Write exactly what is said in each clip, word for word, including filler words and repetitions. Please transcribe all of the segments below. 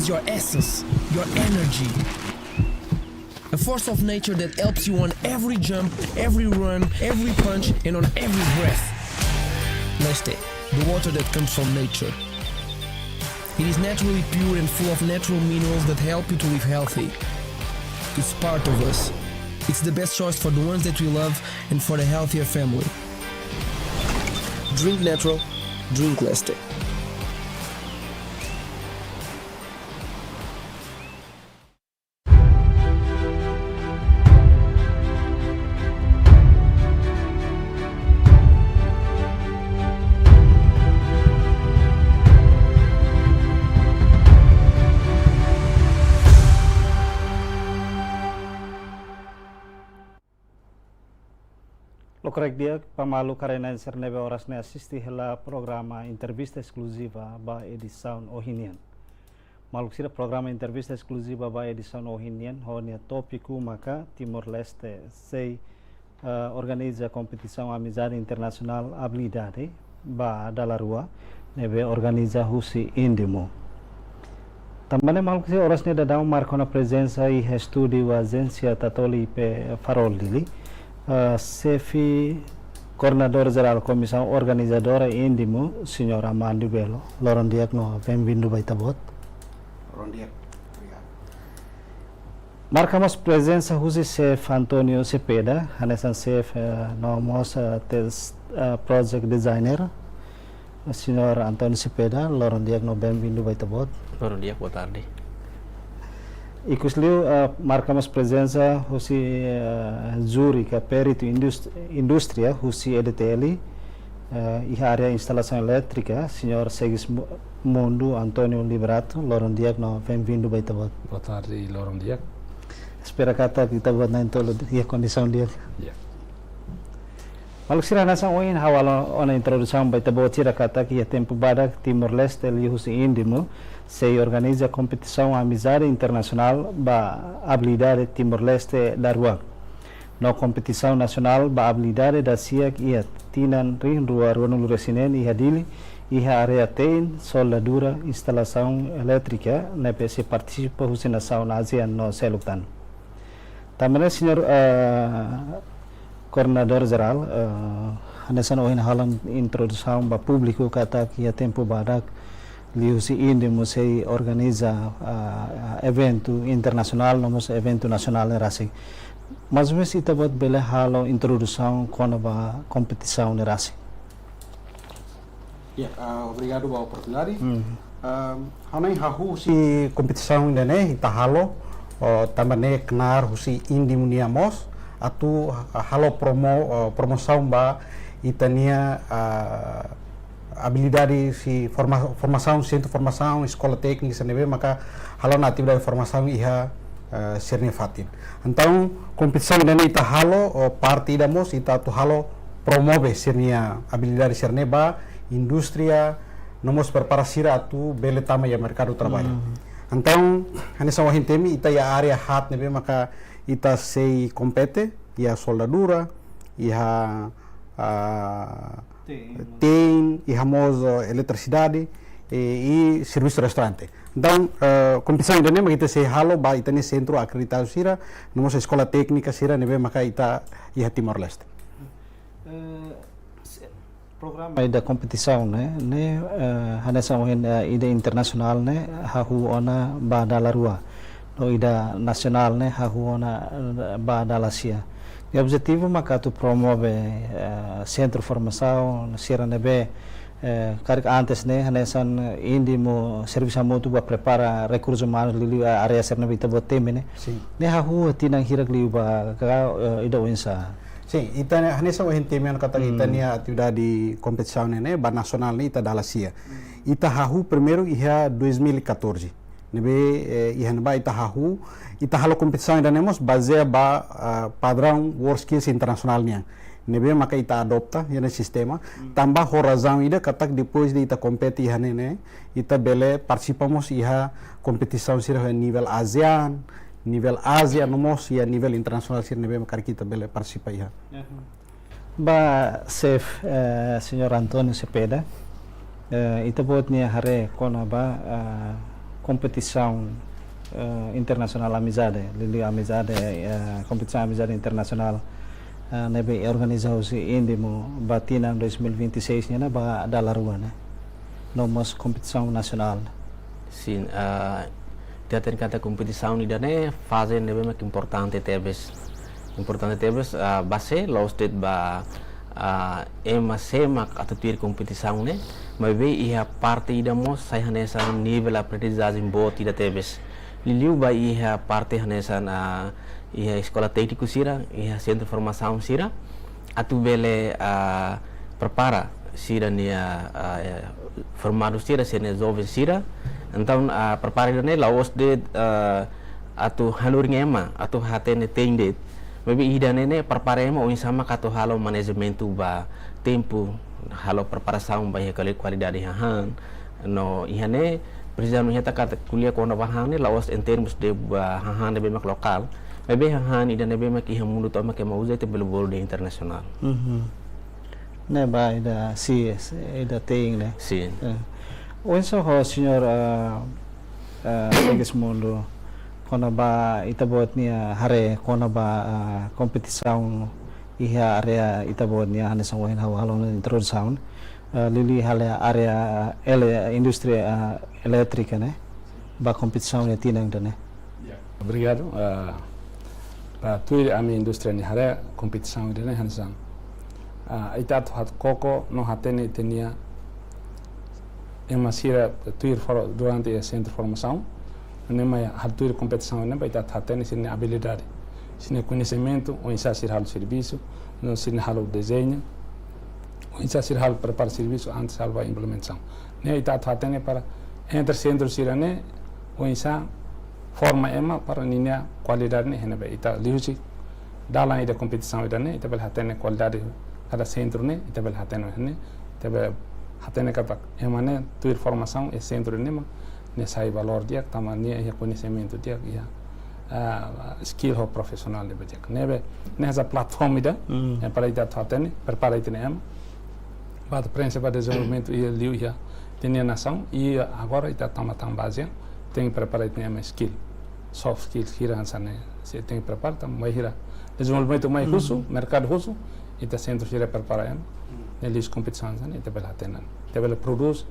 is your essence, your energy. A force of nature that helps you on every jump, every run, every punch, and on every breath. Leste, the water that comes from nature. It is naturally pure and full of natural minerals that help you to live healthy. It's part of us. It's the best choice for the ones that we love and for the healthier family. Drink natural, drink Leste. Loron di'ak ba maluk haree-na'in sira ne'ebé oras ne'e asiste hela programa entrevista eskluziva ba edisaun ohin nian. Maluk sira, programa entrevista eskluziva ba edisaun ohin nian ho nia tópiku maka Timor-Leste sei, eh, organiza kompetisaun amizade internasionál abilidade ba dala rua ne'ebé organiza husi INDIMU. Tanba ne'e maluk sira, oras ne'e daudaun marka ona prezensa iha estúdiu ajénsia Tatoli P Farol Dili, eh, xefe koordenadór jerál Komisaun Organizadora INDIMU, señór Armando Belo. Loron di'ak no bem-vindu ba Ita-Boot. Loron di'ak. Obrigadu. Marka mós prezensa husi xefe António Cepeda, hanesan xefe, eh, no mós, eh, test, eh, project designer, señór António Cepeda. Loron di'ak no bem-vindu ba Ita-Boot. Loron di'ak, boa tarde. Ikusliu, eh, marka mós prezensa husi, eh, júri ka peritu indúst-, indústria husi E D T L, eh, iha área instalasaun elétrika, señór Segismundo António Liberato. Loron di'ak no bem-vindu ba Ita-Boot. Boa tarde i loron di'ak. Espera katak Ita-Boot na'in-tolu iha kondisaun di'ak. Ya. Maluk sira, hanesan ohin ha'u halo ona introdusaun ba Ita-Boot sira katak iha tempu badak Timor-Leste liuhusi INDIMU sei organiza kompetisaun amizade internasionál ba abilidade Timor-Leste daruak. No kompetisaun nasionál ba abilidade dasiak iha tinan rihun rua ruanulu-resin-neen iha Dili, iha área te'in, soldadura, instalasaun elétrika, ne'ebé sei partisipa husi nasaun ASEAN no seluk tan. Tanba ne'e, señór, eh, koordenadór jerál, eh, hanesan ohin halo introdusaun ba públiku katak iha tempu badak liuhusi INDIMU sei organiza, ah, eventu internasionál no mós eventu nasionál ne'e rasik. Mais ou menus Ita-Boot bele halo introdusaun kona-ba kompetisaun ne'e rasik. Ya, ah, obrigadu ba oportunidade. Hmm. Ah, ha'u-nia hahú husi kompetisaun ida-ne'e ita halo, oh, tanba ne'e knaar husi INDIMU nian mós, atu halo promo-, oh, promosaun ba ita-nia, ah, abilidade husi forma-, formasaun, sentru formasaun, eskola téknika sira ne'ebé maka halo ona atividade formasaun iha, eh, sira-nia fatin. Entaun, kompetisaun ida-ne'e ita halo, oh, parte ida mós ita atu halo promove sira-nia abilidade sira-ne'e ba indústria, no mós prepara sira atu bele tama iha merkadu traballu. Hmm. Entaun, hanesan ohin temi ita iha área haat ne'ebé maka ita sei kompete, iha soldadura, iha, ah, te'in. Te'in, iha mós, eh, eletrisidade, eh, i servisu restaurante. Entaun, eh, kompetisaun ida-ne'e mak ita sei halo ba ita-nia sentru akreditadu sira, no mós eskola téknika sira ne'ebé maka ita iha Timor-Leste. Eh, se-, programa ida kompetisaun ne'e, ne'e, eh, hanesan ohin, eh, ida internasionál ne'e hahú ona ba dala rua. No ida nasionál ne'e hahú ona, eh, ba dala sia. Nia objetivu maka atu promove, eh, sentru formasaun sira ne'ebé, eh, karik antes ne'e hanesan INDIMU servisu hamutuk ba prepara rekursus umanus liuliu, eh, área sira ne'ebé Ita-Boot temi ne'e. Sin. Ne'e hahú tinan hirak liubá ka, eh, ida oinsá? Sin, ita ne'e, hanesan ohin temi ona katak ita, hmm, nia atividade kompetisaun ne'e, ne'e ba nasionál ne'e ita dala sia. Hmm. Ita hahú primeiru iha dois mil e catorze. Ne'ebé, eh, iha ne'ebá ita hahú, ita halo kompetisaun ida-ne'e mós bazeia ba, ah, padraun WorldSkills internasionál nian. Ne'ebé maka ita adopta iha ne'e sistema, hmm, tanba ho razaun ida katak depois de ita kompete iha ne'e ne'e, ita bele partisipa mós iha kompetisaun sira nivel ASEAN, nivel Ázia, no mós iha nivel internasionál sira ne'ebé maka ita bele partisipa iha. Ya. Ba xefe, eh, señór António Cepeda, eh, Ita-Boot nia haree kona-ba, eh, kompetisaun, eh, internasionál amizade, liuliu amizade, eh, kompetisaun amizade internasionál, eh, ne'ebé organiza husi INDI MOO ba tinan dois mil e vinte e seis nian ne'e ba dala rua ne'e. No mós kompetisaun nasionál. Sin, ah, ita hatene katak kompetisaun ida-ne'e faze ne'ebé mak importante tebes. Importante tebes, ah, base la'ós de'it ba, ah, ema sé mak atu tuir kompetisaun ne'e, maibé iha parte ida mós sai hanesan nivel aprendizajen boot ida tebes. Liuliu ba iha parte hanesan, ah, iha eskola tékniku sira, iha sentru formasaun sira, atu bele, ah, prepara sira-nia, ah, eh, formandu sira, sira-nia joven sira. Entaun, ah, prepara ida-ne'e la'ós de'it, ah, atu hanorin ema, atu hatene tein de'it. Maibé ida-ne'e ne'e prepara ema oinsá mak atu halo manajementu ba tempu, halo preparasaun ba iha kuali-, kualidade hahán. No iha ne'e presiza hanoin katak ko'alia kona-ba hahán ne'e la'ós em termos de ba hahán ne'ebé mak lokál. Maibé hahán ida ne'ebé mak iha mundu tomak ema uza ita bele bolu dehan internasionál. Mhm. Ne'e ba ida, si, ida tein ne'e. Sin. Eh. Oinsá ho señór, ah, ah, Segismundo, kona-ba ita-boot nia haree, kona-ba, ah, kompetisaun iha área ita-boot nia hanesan ohin ha'u halo ona introdusaun, ah, liuliu iha área ele-, indústria, ah, elétrika ne'e, ba kompetisaun iha tinan ida-ne'e. Obrigadu. Ah, ba tuir ami indústria nia haree kompetisaun ida-ne'e hanesan, ah, ita atu halo koko no hatene ita-nia ema sira tuir for-, durante iha sentru formasaun. Ne'e mak halo tuir kompetisaun ne'e ba ita atu hatene sira-nia abilidade, sira-nia koñesimentu, oinsá sira halo servisu, no sira halo dezeñu, oinsá sira halo prepara servisu antes halo ba implementasaun. Ne'e ita atu hatene para entre sentru sira-ne'e, oinsá forma ema para ninia kualidade ne'e iha ne'ebé. Ita liuhusi dalan ida kompetisaun ida-ne'e, ita bele hatene kualidade kada sentru ne'e, ita bele hatene ne'e, ita bele hatene katak ema ne'e tuir formasaun iha sentru ne'e mak nia sai valór di'ak, tanba nia iha koñesimentu di'ak, iha, ah, skill ho profisionál ne'ebé di'ak. Ne'ebé, ne'e hanesan plataforma ida, Mm. eh, para ita atu hatene, prepara ita-nia ema. Ba atu prenxe ba dezenvolvimentu iha liu iha ita-nia nasaun, i agora ita tama tan baze, tenke prepara ita-nia ema skill, soft skill, hira hanesan ne'e, sei tenke prepara, tanba mai hira dezenvolvimentu mai Mm. husu, merkadu husu, ita sentru sira prepara ema, ne'e liu kompetisaun hanesan ne'e, ita bele hatene, ita bele prodús,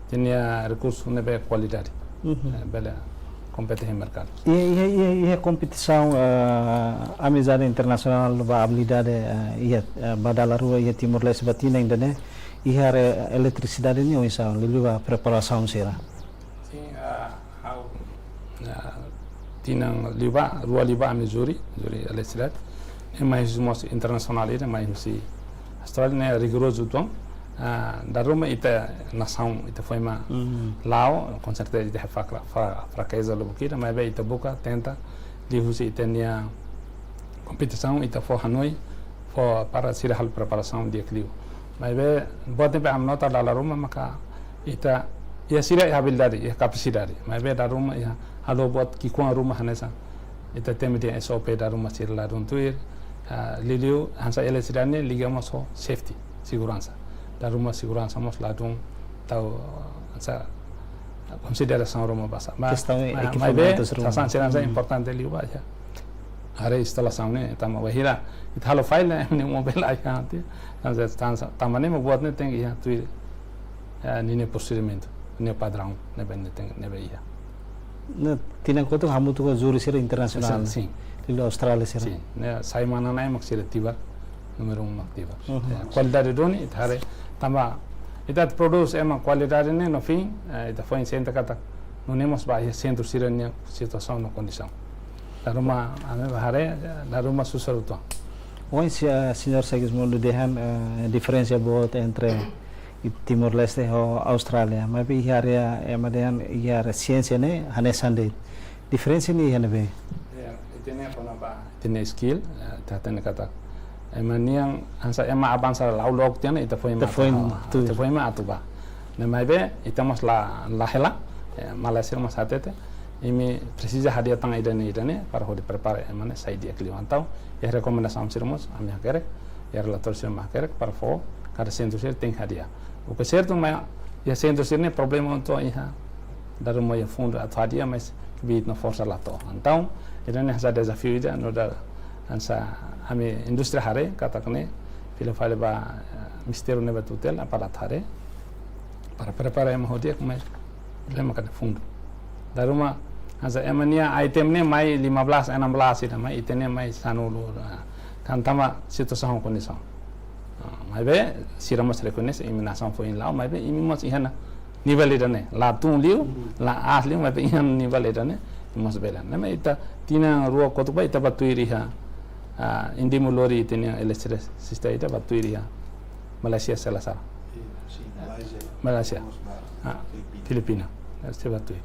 ita-nia rekursu ne'ebé kualidade. Mhm. Eh, bele kompete iha merkadu. Iha, iha, iha, iha kompetisaun, eh, amizade internasionál ba abilidade, eh, iha, eh, ba dala rua iha Timor-Leste ba tinan ida-ne'e, iha área eletrisidade ne'e oinsá, liuliu ba preparasaun sira. Sin, ah, ha'u, ah, tinan liubá, rua liubá ami júri, júri eletrisidade. Ne'e mai husi mós internasionál ida, mai husi Austrália, ne'e rigorozu uitoan. Ah, dala ruma ita nasaun, ita foin mak Mm. la'o, konserteza ita fra-, fra-, frakeza lubuk ida, maibé ita buka, tenta, liuhusi ita-nia kompetisaun, ita fó hanoin, fó para sira halo preparasaun di'ak liu. Maibé, buat ne'ebé ami nota dala ruma maka ita, iha sira iha abilidade, iha kapasidade. Maibé dala ruma iha halo buat ki'ikoan ruma hanesan ita temi dehan S O P dala ruma sira ladún tuir, ah, liuliu hanesan eletrisidade ne'e liga mós ho safety, seguransa. Dala ruma seguransa mós ladún tau, hanesan konsiderasaun ruma ba sá. Ma-, Kestaun ma-, ekipamentus maibé, ruma. Sasán sira hanesan Mm. importante liu ba iha área instalasaun ne'e, tanba bainhira ita halo fail ne'e, ne'e mobile ai kan ti. Hanesan, hanesan, tanba ne'e mak buat ne'e tenke iha tuir, eh, ninia prosedimentu, ninia padraun, ne'ebé ne'e tenke, ne'ebé iha. Ne'e tinan kotuk hamutuk ho júri sira internasionál. Sin, sin. Liuliu Austrália sira. Sin, ne'e sai manán-na'in mak sira tibar, númeru um mak tibar. Mhm. Eh, kualidade duni, ita haree, tanba, ita prodús ema kualidade ne'e, no fin, eh, ita foin sente katak, nune'e mós ba iha sentru sira-nia situasaun no kondisaun. Dala ruma, ami bá haree, dala ruma susar uitoan. Ohin se-, señór Segismundo dehan, eh, diferensa boot entre Timor-Leste ho Austrália. Maibé iha área, ema dehan iha área siénsia ne'e, hanesan de'it. Diferensa ne'e iha ne'ebé? Ya, ita-nia kona-ba, ita-nia skill, eh, ita hatene katak ema nian, hanesan ema avansa la'o loos tiha ona, ita foin Ita mak, foin ah, atu. ita foin mak atu bá. Ne'e maibé, ita mós la, la hela, eh, Malaysia mós hatete, imi presiza hadi'a tan ida-ne'e, ida-ne'e, para hodi prepara ema ne'e sai di'ak liu. Entaun, iha rekomendasaun sira mós, ami hakerek, iha relatóriu sira mós hakerek, para fó, kada sentru sira tenke hadi'a. O que é certo, mas, iha sentru sira-ne'e problema uitoan iha Dala ruma iha fundu atu hadi'a, mas kbiit no forsa la to'o. Entaun, ida-ne'e hanesan dezafiu ida, nu'udar hanesan ami indústria haree, katak ne'e, fila fali ba, eh, ministériu ne'ebé tutela, para atu haree, para prepara ema ho di'ak, mas problema katak fundu. Dala ruma, hanesan ema nia item ne'e mai lima belas, enam belas ida, mai ita-nia mai sanulu, ah, kan tanba situasaun kondisaun. Ah, maibé, sira mós rekoñese, imi nasaun foin la'o, maibé, imi mós iha ona nivel ida-ne'e, la tun liu, la aas liu, maibé iha nivel ida-ne'e, imi mós bele. Ne'e mak ita tinan rua kotuk ba ita bá tuir iha, ah, Indimo lori ita-nia eletrisidade ita bá tuir iha Malaysia, se la sala. Sin, Malaysia. Malaysia. Vamos ba Ah, Filipina. Filipina. Ita bá tuir.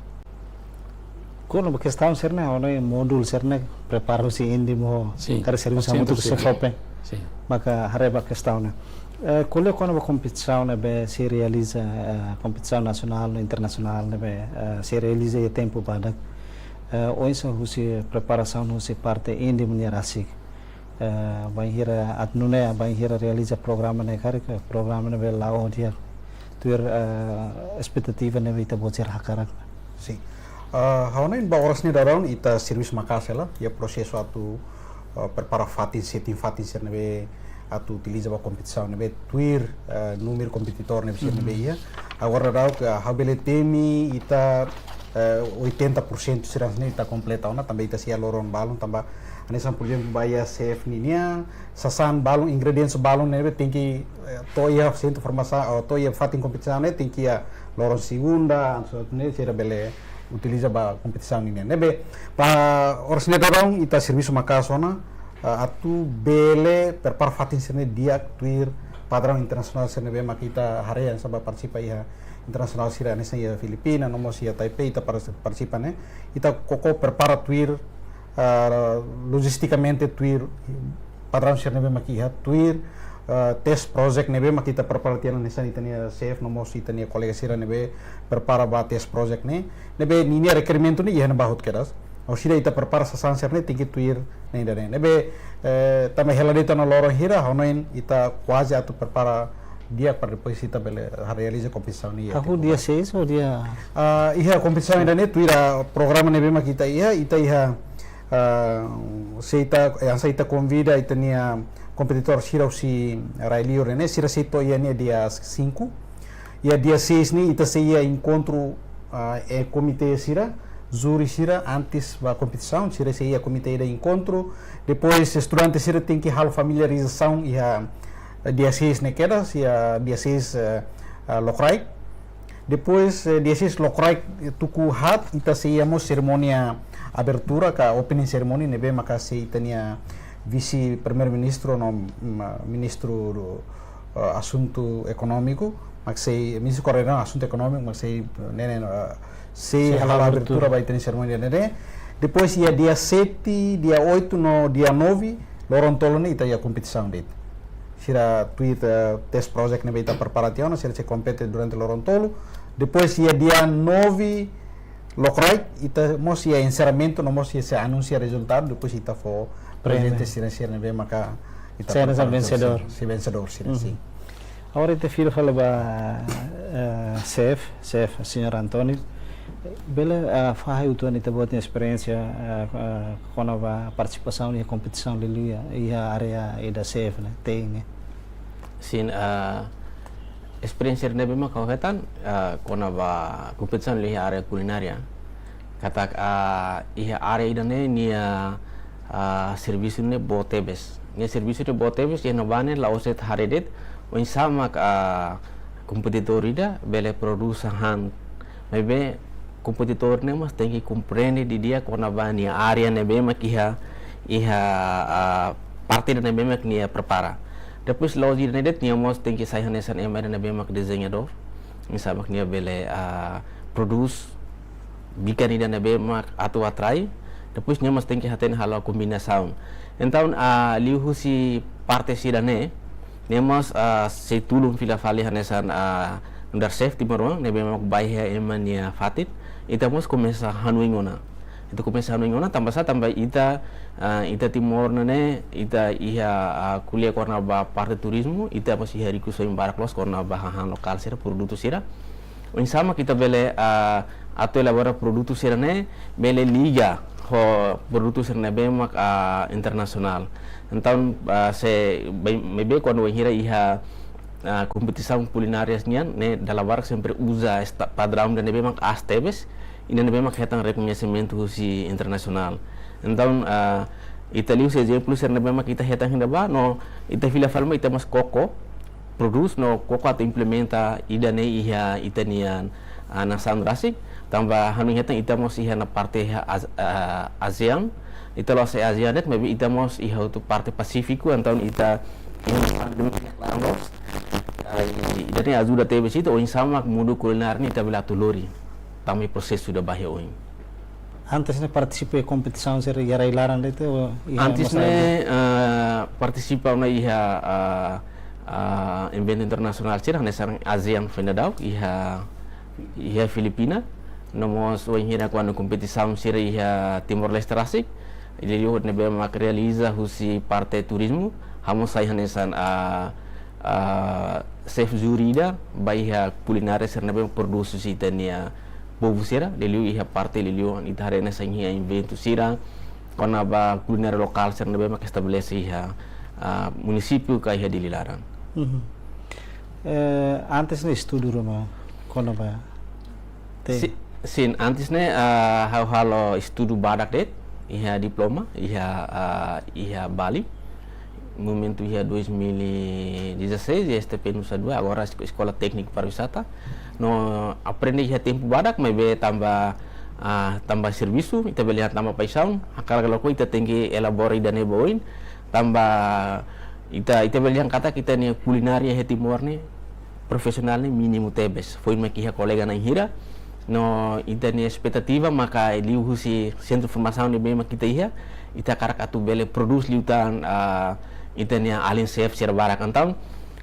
Kona-ba kestaun sira-ne'e, ha'u hanoin módulu sira-ne'e prepara husi Indimo, Sin, karik servisu hamutuk sira. Sin. Maka haree ba kestaun ne'e. Eh, ko'alia kona-ba kompetisaun ne'ebé sei realiza, eh, kompetisaun nasionál no internasionál ne'ebé, eh, sei realiza iha tempu badak. Eh, oinsá husi preparasaun husi parte Indimo nia rasik. Eh, bainhira atu nune'e, bainhira realiza programa ne'e karik, programa ne'ebé la'o di'ak tuir, eh, espetativa ne'ebé ita-boot sira hakarak. Sin. Ah, ha'u hanoin ba oras ne'e daudaun ita servisu maka'as hela, iha prosesu atu, ah, prepara fatin, setting fatin sira ne'ebé atu utiliza ba kompetisaun ne'ebé tuir, ah, númeru kompetidór ne'ebé sira ne'ebé iha. Agora daudaun ke ha'u bele temi ita, eh, oitenta por cento sira ne'e ita kompleta ona, tanba ita sei iha loron balun, tanba hanesan, por ezemplu, ba iha CEEFF ninia, sasán balun, ingredientes balun ne'ebé tenke, eh, to'o iha sentru formasaun, ou to'o iha fatin kompetisaun ne'e tenke iha loron segunda, antes ne'e sira bele utiliza ba kompetisaun nian. Ne'ebé, ba oras ne'e daudaun ita servisu maka'as ona, eh, atu bele prepara fatin sira-ne'e di'ak tuir padraun internasionál sira ne'ebé mak ita haree hanesan bá partisipa iha internasionál sira hanesan iha Filipina, no mós iha Taipei ita par-, partisipa ne'e. Ita koko prepara tuir, ah, logistikamente tuir padraun sira ne'ebé mak iha, tuir, ah, test project ne'ebé mak ita prepara tiha ona hanesan ita-nia chef, no mós ita-nia kolega sira ne'ebé prepara ba test project ne'e. Ne'ebé ninia rekerimentu ne'e iha ne'ebá hotu kedas. Orsida ita prepara sasán sira-ne'e tenke tuir ne'e ida-ne'e. Ne'ebé, eh, tanba hela de'it ona loron hira, ha'u hanoin ita kuaze atu prepara di'ak para depois ita bele realiza kompetisaun ne'e iha tempu badak. Hahú dia seis ou dia? Ah, iha kompetisaun ida-ne'e tuir programa ne'ebé mak ita iha, ita iha, ah, se ita, eh, hanesan ita konvida ita-nia kompetidór sira husi rai-liur ne'e, sira sei to'o iha ne'e dia cinco. Iha dia seis ne'e ita sei iha enkontru, ah, eh, komité sira, júri sira antes ba kompetisaun, sira sei iha komité ida enkontru. Depois estudante sira tenke halo familiarizasaun iha, eh, dia seis ne'e kedas, iha dia seis, eh, ah, lokraik. Depois, eh, dia seis lokraik, eh, tuku haat, ita sei iha mós serimónia abertura ka opening ceremony ne'ebé maka sei ita-nia vise-primeiru-ministru no, mm, ministru, eh, asuntu ekonómiku, mak sei, ministru koordenasaun asuntu ekonómiku, mak sei, eh, ne'e, ne'e, eh, sei, sei hala'o hala'o abertura, abertura ba ita-nia serimónia ne'e. Depois iha dia sete, dia oito no dia nove, loron tolu ne'e ita iha kompetisaun de'it. Sira tuir, eh, test project ne'ebé ita prepara tiha ona, sira sei kompete durante loron tolu. Depois iha dia nove lokraik, ita mós iha enserramentu, no mós iha sei anunsia rezultadu, depois ita fó prémiu. Prezente sira, sira ne'ebé maka ita sei prepara, vensedór. Sei, sei vensedór sira, sin. Agora ita fila fali ba, eh, chef, chef, señór António. Bele, eh, fahe uitoan ita-boot nia esperiénsia, eh, eh, kona-ba partisipasaun iha kompetisaun liuliu iha área ida chef ne'e, te'in ne'e. Sin, eh, esperiénsia ne'ebé mak ha'u hetan, eh, kona-ba kompetisaun liuliu iha área kulinária. Katak, ah, iha área ida-ne'e nia, ah, servisu ne'e boot tebes. Nia servisu ne'e boot tebes, iha ne'ebá ne'e la'ós de'it haree de'it oinsá mak, ah, kompetidór ida bele prodús hahán. Maibé kompetidór ne'e mós tenke komprende didi'ak kona-ba nia área ne'ebé mak iha, iha, ah, parte ida ne'ebé mak nia prepara. Depois la'ós ida-ne'e de'it, nia mós tenke sai hanesan ema ida ne'ebé mak dezeñadór. Oinsá mak nia bele, ah, prodús bikan ida ne'ebé mak atu atrai, depois nia mós tenke hatene halo kombinasaun. Entaun, ah, liuhusi parte sira-ne'e, nia mós, ah, sei tulun fila fali hanesan, ah, nu'udar chef timoroan, ne'ebé mak bá iha ema nia fatin, ita mós komesa hanoin ona. Ita komesa hanoin ona, tanba sá, tanba ita, ah, ita Timor ne'e, ita iha, ah, ko'alia kona-ba parte turizmu, ita mós iha rikusoin barak loos kona-ba hahán lokál sira, produtu sira. Oinsá mak ita bele, ah, atu elabora produtu sira-ne'e, bele liga ho produtu sira ne'ebé mak, ah, internasionál. Entaun, ah, se bem, maibé kuandu bainhira iha, ah, kompetisaun kulinária nian, ne'e dala barak sempre uza esta-, padraun ida ne'ebé mak aas tebes, i ne'ebé mak hetan rekoñesimentu husi internasionál. Entaun, ah, ita liu husi ezemplu sira ne'ebé mak ita hetan iha ne'ebá, no ita fila fali mak ita mós koko, prodús no koko atu implementa ida-ne'e iha ita-nia, ah, nasaun rasik, tanba ha'u hanoin hetan ita mós iha ona parte iha Az-, ah, ASEAN, ita la'ós ASEAN de'it, maibé ita mós iha hotu parte Pasífiku, entaun ita iha ona parte de Atlantik, ah, i ida-ne'e ajuda tebes ita, oinsá mak mundu kulinária ne'e ita bele atu lori, tanba prosesu ida ba iha oin. Antes ne'e partisipa iha kompetisaun sira iha rai-laran de'it, ou iha Antes mostra ne'e, ah, partisipa ona iha, ah, ah, eventu internasionál sira, hanesan ASEAN foin daudauk, iha, iha Filipina, no mós bainhira kuandu kompetisaun sira iha Timor-Leste rasik, liuliu ne'ebé mak realiza husi parte turizmu, ha'u mós sai hanesan, ah, ah, xefe júri ida, ba iha kulinária sira ne'ebé prodús husi ita-nia povu sira, liuliu iha parte liuliu ita haree hanesan iha eventu sira, kona-ba kulinária lokál sira ne'ebé mak estabelese iha, ah, munisípiu ka iha Dili laran. Mhm. Eh, antes ne'e estudu ruma kona-ba te- Si-, sin, antes ne'e, ah, ha'u halo estudu badak de'it, iha diploma, iha, ah, iha Bali. Momentu iha dois mil e dezasseis, iha S T P Nusa Dua, agora esko-, Eskola Tékniku Pariwisata. No aprende iha tempu badak, maibé tanba, ah, tanba servisu, ita bele dehan tanba paixaun, hakarak ka lakohi ita tenke elabora ida-ne'e ba oin, tanba ita, ita bele dehan katak ita-nia kulinária iha Timor ne'e, profisionál ne'e mínimu tebes. Foin mak iha kolega na'in hira, no ita-nia espetativa maka liuhusi sentru formasaun ne'ebé mak ita iha, ita hakarak atu bele prodús liután, ah, ita-nia alin xefe sira barak. Entaun,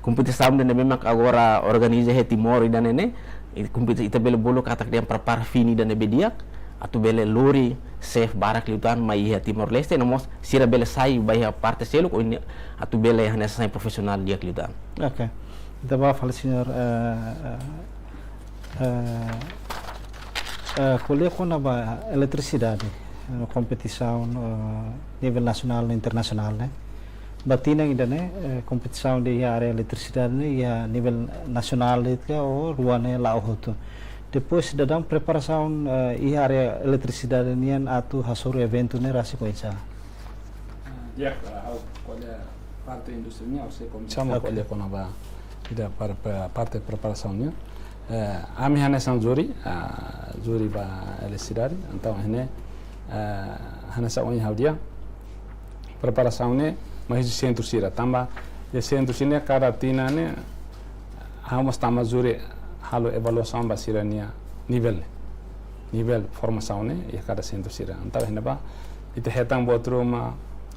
kompetisaun ida ne'ebé mak agora organiza iha Timor ida-ne'e ne'e, i kompeti-, ita bele bolu katak dehan prepara fini ida ne'ebé di'ak, atu bele lori xefe barak liután mai iha Timor-Leste, no mós sira bele sai ba iha parte seluk, oin atu bele hanesan sai profisionál di'ak liután. Oke. Ita bá fali, señór, eh, eh, eh, eh, ko'alia kona-ba eletrisidade, eh, kompetisaun, eh, nivel nasionál no internasionál, ne'e. Ba tinan ida-ne'e, eh, kompetisaun ida iha área eletrisidade ne'e, iha nivel nasionál de'it ka ou rua ne'e la'o hotu. Depois daudaun preparasaun, eh, iha área eletrisidade nian atu hasoru eventu ne'e rasik oinsá? Ah, di'ak, ah, ha'u ko'alia parte indústria nian, ou seja, komisaun. Oke. Ko'alia kona-ba ida para, para parte preparasaun nian. Eh, ami hanesan júri, ah, júri ba eletrisidade, entaun ne'e, eh, hanesan ohin ha'u dehan, preparasaun ne'e mai husi sentru sira, tanba iha sentru sira-ne'e kada tinan ne'e ha'u mós tama júri halo avaliasaun ba sira-nia nivel ne'e. Nivel formasaun ne'e iha kada sentru sira. Entaun iha ne'ebá ita hetan buat ruma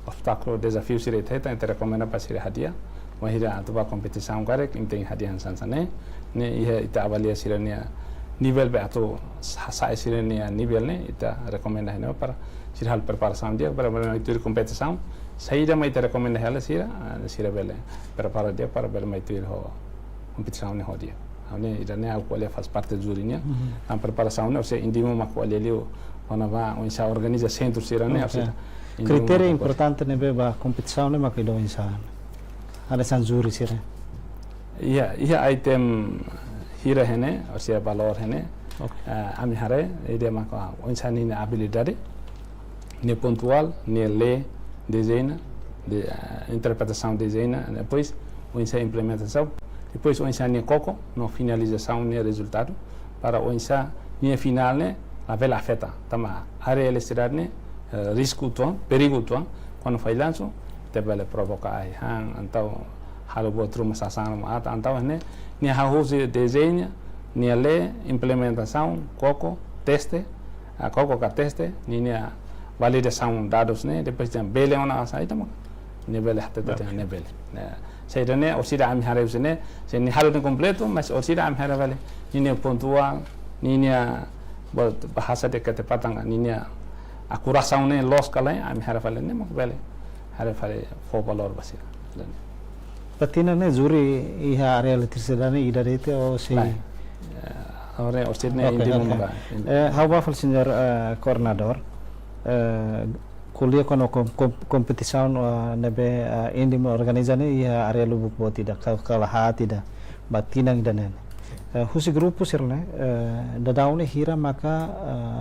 obstákulu, dezafiu sira ita hetan, ita rekomenda para sira hadi'a. Bainhira atu bá kompetisaun karik, imi tenke hadi'a hanesan ne'e. Ne'e iha ita avalia sira-nia nivel be atu sa-, sai sira-nia nivel ne'e, ita rekomenda iha ne'ebá para sira halo preparasaun di'ak, para, para mai tuir kompetisaun. Saida mak ita rekomenda hela sira, ah, sira bele prepara di'ak para bele mai tuir ho kompetisaun ne'e ho di'ak. Ha'u ne'e, ida-ne'e ha'u ko'alia faz parte júri nian. Mhm. Entaun preparasaun ne'e, ou seja, imi mós ko'alia liu, kona-ba oinsá organiza sentru sira-ne'e, ou seja, Oke. Imi mós Kritéria ko'alia importante ne'ebé ba kompetisaun ne'e mak ida oinsá? Hanesan júri sira. Iha, iha item hira iha ne'e, ou seja, valór iha ne'e. Oke. Eh, ami haree, ida maka oinsá ninia abilidade, nia pontuál, nia lee, dezeña, de, eh, interpretasaun dezeña, depois oinsá implementasaun, depois oinsá nia koko, no finalizasaun nia rezultadu, para oinsá nia finál ne'e labele afeta. Tanba área eletrisidade ne'e, eh, risku uitoan, perigu uitoan, kuandu fallansu, ita bele provoka ai-han, entaun halo buat ruma sasán ruma aat, entaun ne'e, nia hahú husi dezeña, nia lee, implementasaun, koko, teste, ah, koko ka teste, ninia validasaun dadus ne'e, depois ita bele ona oinsá ita mak, nia bele hatete Oke. ita nia bele. Ne'e, saida ne'e, orsida ami haree husi ne'e, se nia halo ne'e kompletu, mas orsida ami haree fali, ninia pontuál, ninia, ba-, bahasa dehan ketepatan, ninia akurasaun ne'e loos ka lae, ami haree fali ne'e mak bele haree fali fó valór ba sira. Ba tinan ne'e júri iha área eletrisidade ne'e ida de'it ou sei? Lae. Eh, Agora, orsida ne'e, oke, Indimo, oke, maka. Eh, ha'u ba fali, señór, eh, koordenadór. Eh, ko'alia kona-ba kom-, kom-, kompetisaun, eh, ne'ebé, eh, Indimo organiza ne'e iha área Lubuk Boot ida, ka-, kala haat ida, ba tinan ida-ne'e. Eh, husi grupu sira-ne'e, eh, daudaun ne'e hira maka,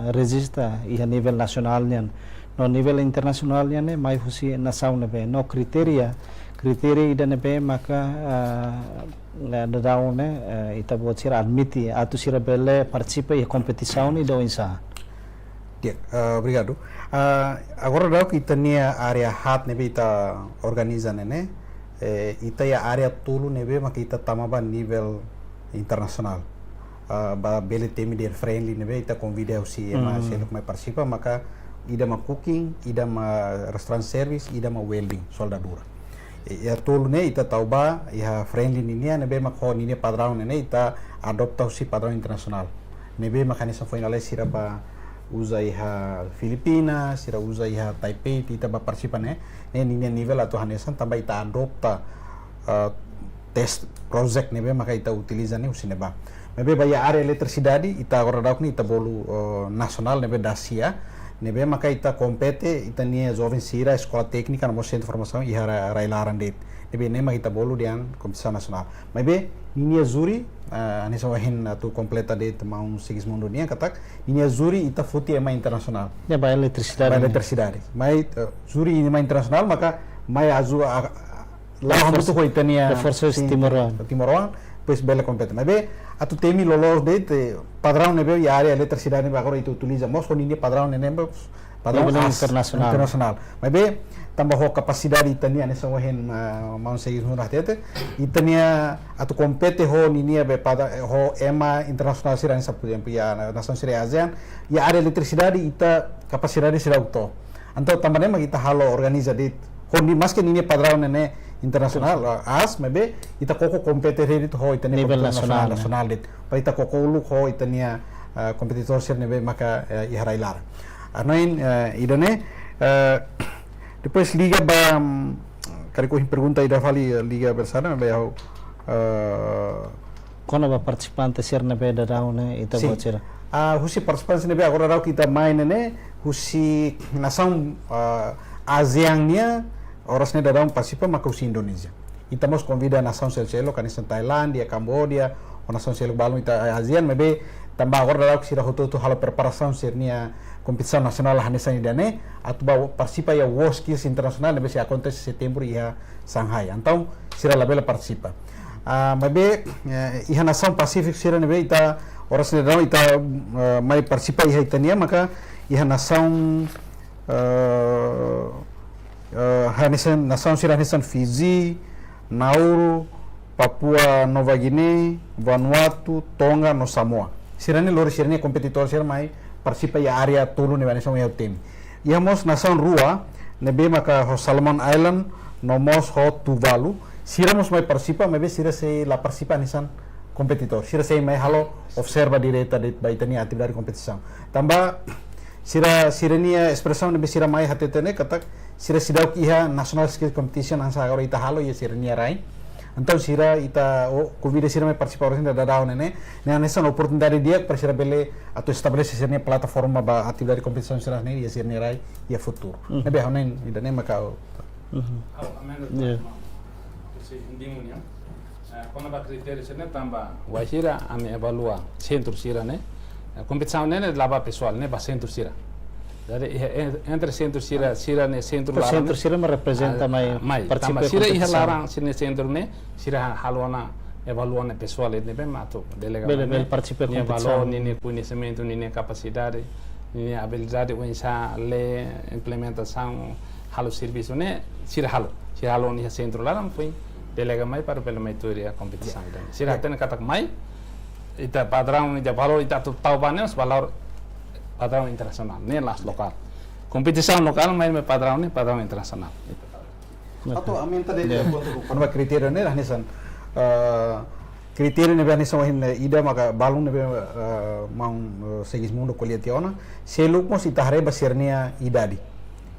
eh, rejista iha nivel nasionál nian. No nivel internasionál nian ne'e mai husi nasaun ne'ebé. No kritéria, kritéria ida ne'ebé maka, eh, daudaun ne'e, eh, ita-boot sira admite atu sira bele partisipa iha kompetisaun ida oinsá? Di'ak, eh, obrigadu. Ah, agora daudaun ita-nia área haat ne'ebé ita organiza ne'e, eh, ita iha área tolu ne'ebé maka ita tama ba nivel internasionál. Ah, ba bele temi de'it friendly ne'ebé ita konvida husi ema, hmm, seluk mai partisipa, maka ida mak cooking, ida mak restaurant service, ida mak welding, soldadura. I, iha tolu ne'e ita tau ba iha friendly ninian ne'ebé mak ho ninia padraun ne'e ita adopta husi padraun internasionál. Ne'ebé mak hanesan foin lalais sira bá uza iha Filipina, sira uza iha Taipei, ita bá partisipa ne'e, ne'e ninia nivel atu hanesan tanba ita adopta, eh, test project ne'ebé maka ita utiliza ne'e husi ne'ebá. Maibé ba iha área eletrisidade, ita agora daudaun ne'e ita bolu, eh, nasionál ne'ebé Dacia, ne'ebé maka ita kompete, ita-nia joven sira, eskola téknika, no mós sentru formasaun, iha ra-, rai-laran de'it. Ne'ebé ne'e maka ita bolu dehan kompetisaun nasionál. Maibé, ninia júri, eh, hanesan ohin atu kompleta de'it maun Sigismundo nian katak, ninia júri ita foti ema internasionál. Ya, ba eletrisidade. Ba ne'e. Eletrisidade. Mai, eh, júri ema internasionál, maka mai aju a, a, la reforsa, hamutuk ho ita-nia, reforsa, sin, timoroan. Timoroan, depois bele kompete. Maibé, atu temi loloos de'it, eh, padraun ne'ebé iha área eletrisidade ne'ebé agora ita utiliza mós ho ninia padraun ne'e, ne'e, padraun nivel as-, internasionál. Internasionál. Maibé, tanba ho kapasidade ita-nia, hanesan ohin, ah, maun Sigismundo hatete, ita-nia atu kompete ho ninia be pada, eh, ho ema internasionál sira hanesan, por ezemplu, iha na-, nasaun sira ASEAN, iha área eletrisidade ita kapasidade sira uto. Entaun, tanba ne'e mak ita halo organiza de'it. Ho ni-, maske ninia padraun ne'e ne'e internasionál, ah, aas, maibé ita koko kompete de'it ho ita-nia nivel kompetisaun nasionál, nasionál, nasionál de'it. Para ita koko uluk ho ita-nia, ah, kompetidór sira ne'ebé maka, eh, iha rai-laran. Hanoin, eh, ida-ne'e, eh, depois liga ba, mm, karik ohin pergunta ida fali, eh, liga ba sira-ne'e, maibé ha'u, eh, kona-ba partisipante sira ne'ebé daudaun ne'e, ita, sin, buat sira. Ah, husi partisipante ne'ebé agora daudaun ita mai ne'e ne'e, husi nasaun, ah, ASEAN nian, oras ne'e daudaun partisipa maka husi Indonézia. Ita mós konvida nasaun seluk-seluk, hanesan Tailándia, Kamboja, ho nasaun seluk balun ita ASEAN, maibé tanba agora daudaun sira hotu-hotu halo preparasaun sira-nia kompetisaun nasionál hanesan ida-ne'e, atu bá partisipa iha WorldSkills Internasionál, ne'ebé sei akontese Setembru iha Shanghai. Entaun, sira labele partisipa. Ah, maibé, eh, iha nasaun Pasífiku sira ne'ebé ita oras ne'e daudaun ita, eh, mai partisipa iha ita-nia, maka iha nasaun, eh, eh, hanesan, nasaun sira hanesan Fiji, Nauru, Papua Nova Guiné, Vanuatu, Tonga no Samoa. Sira-ne'e lori sira-nia kompetidór sira mai partisipa iha área tolu ne'ebé hanesan ohin ha'u temi. Iha mós nasaun rua, ne'ebé maka ho Solomon Island, no mós ho Tuvalu. Sira mós mai partisipa, maibé sira sei la partisipa hanesan kompetidór. Sira sei mai halo observa direta de'it ba ita-nia atividade kompetisaun. Tanba sira, sira-nia espresaun ne'ebé sira mai hatete ne'e katak sira seidauk iha National Skill Competition hanesan agora ita halo iha sira-nia rai. Entaun sira ita, oh, konvida sira mai partisipa oras ne'e daudaun ne'e ne'e, ne'e hanesan oportunidade di'ak para sira bele atu estabelese sira-nia plataforma ba atividade kompetisaun sira-ne'e iha sira-nia rai iha futuru. Mhm. Ne'ebé ha'u hanoin ida-ne'e maka. Mhm. Ha'u, amendo. Ya. Husi Indimo nian. Eh, kona-ba kritériu sira-ne'e tanba wainhira ami evalua sentru sira-ne'e, eh, kompetisaun ne'e ne'e la ba pesoál, ne'e ba sentru sira. Jadi, iha en-, entre sentru sira, sira-ne'e sentru. Entaun laran sentru ne'e, sira mak reprezenta, ah, mai, mai, partisipa tanba sira iha kompetisaun laran sira-ne'e sentru ne'e, sira ha-, halo ona evalua ona pesoál ne'ebé mak atu delega bele, mai, bele ne'e, partisipa nia kompetisaun, valór, ninia koñesimentu, ninia kapasidade, ninia abilidade oinsá lee, implementasaun, halo servisu ne'e, sira halo. Sira halo iha sentru laran, foin delega mai para bele mai tuir iha kompetisaun ida-ne'e. Sira, ya, hatene katak mai, ita padraun, ita valór, ita atu tau ba ne'e, valór padraun internasionál, ne'e la'ós lokál. Kompetisaun lokál, mai, mai padraun ne'e, padraun internasionál. Atu aumenta de'it, ya, pontu, kona-ba kritériu ne'e, hanesan, eh, kritériu ne'ebé hanesan ohin, eh, ida maka balun ne'ebé, eh, maun, eh, Sigismundo ko'alia tiha ona, seluk mós ita haree ba sira-nia idade.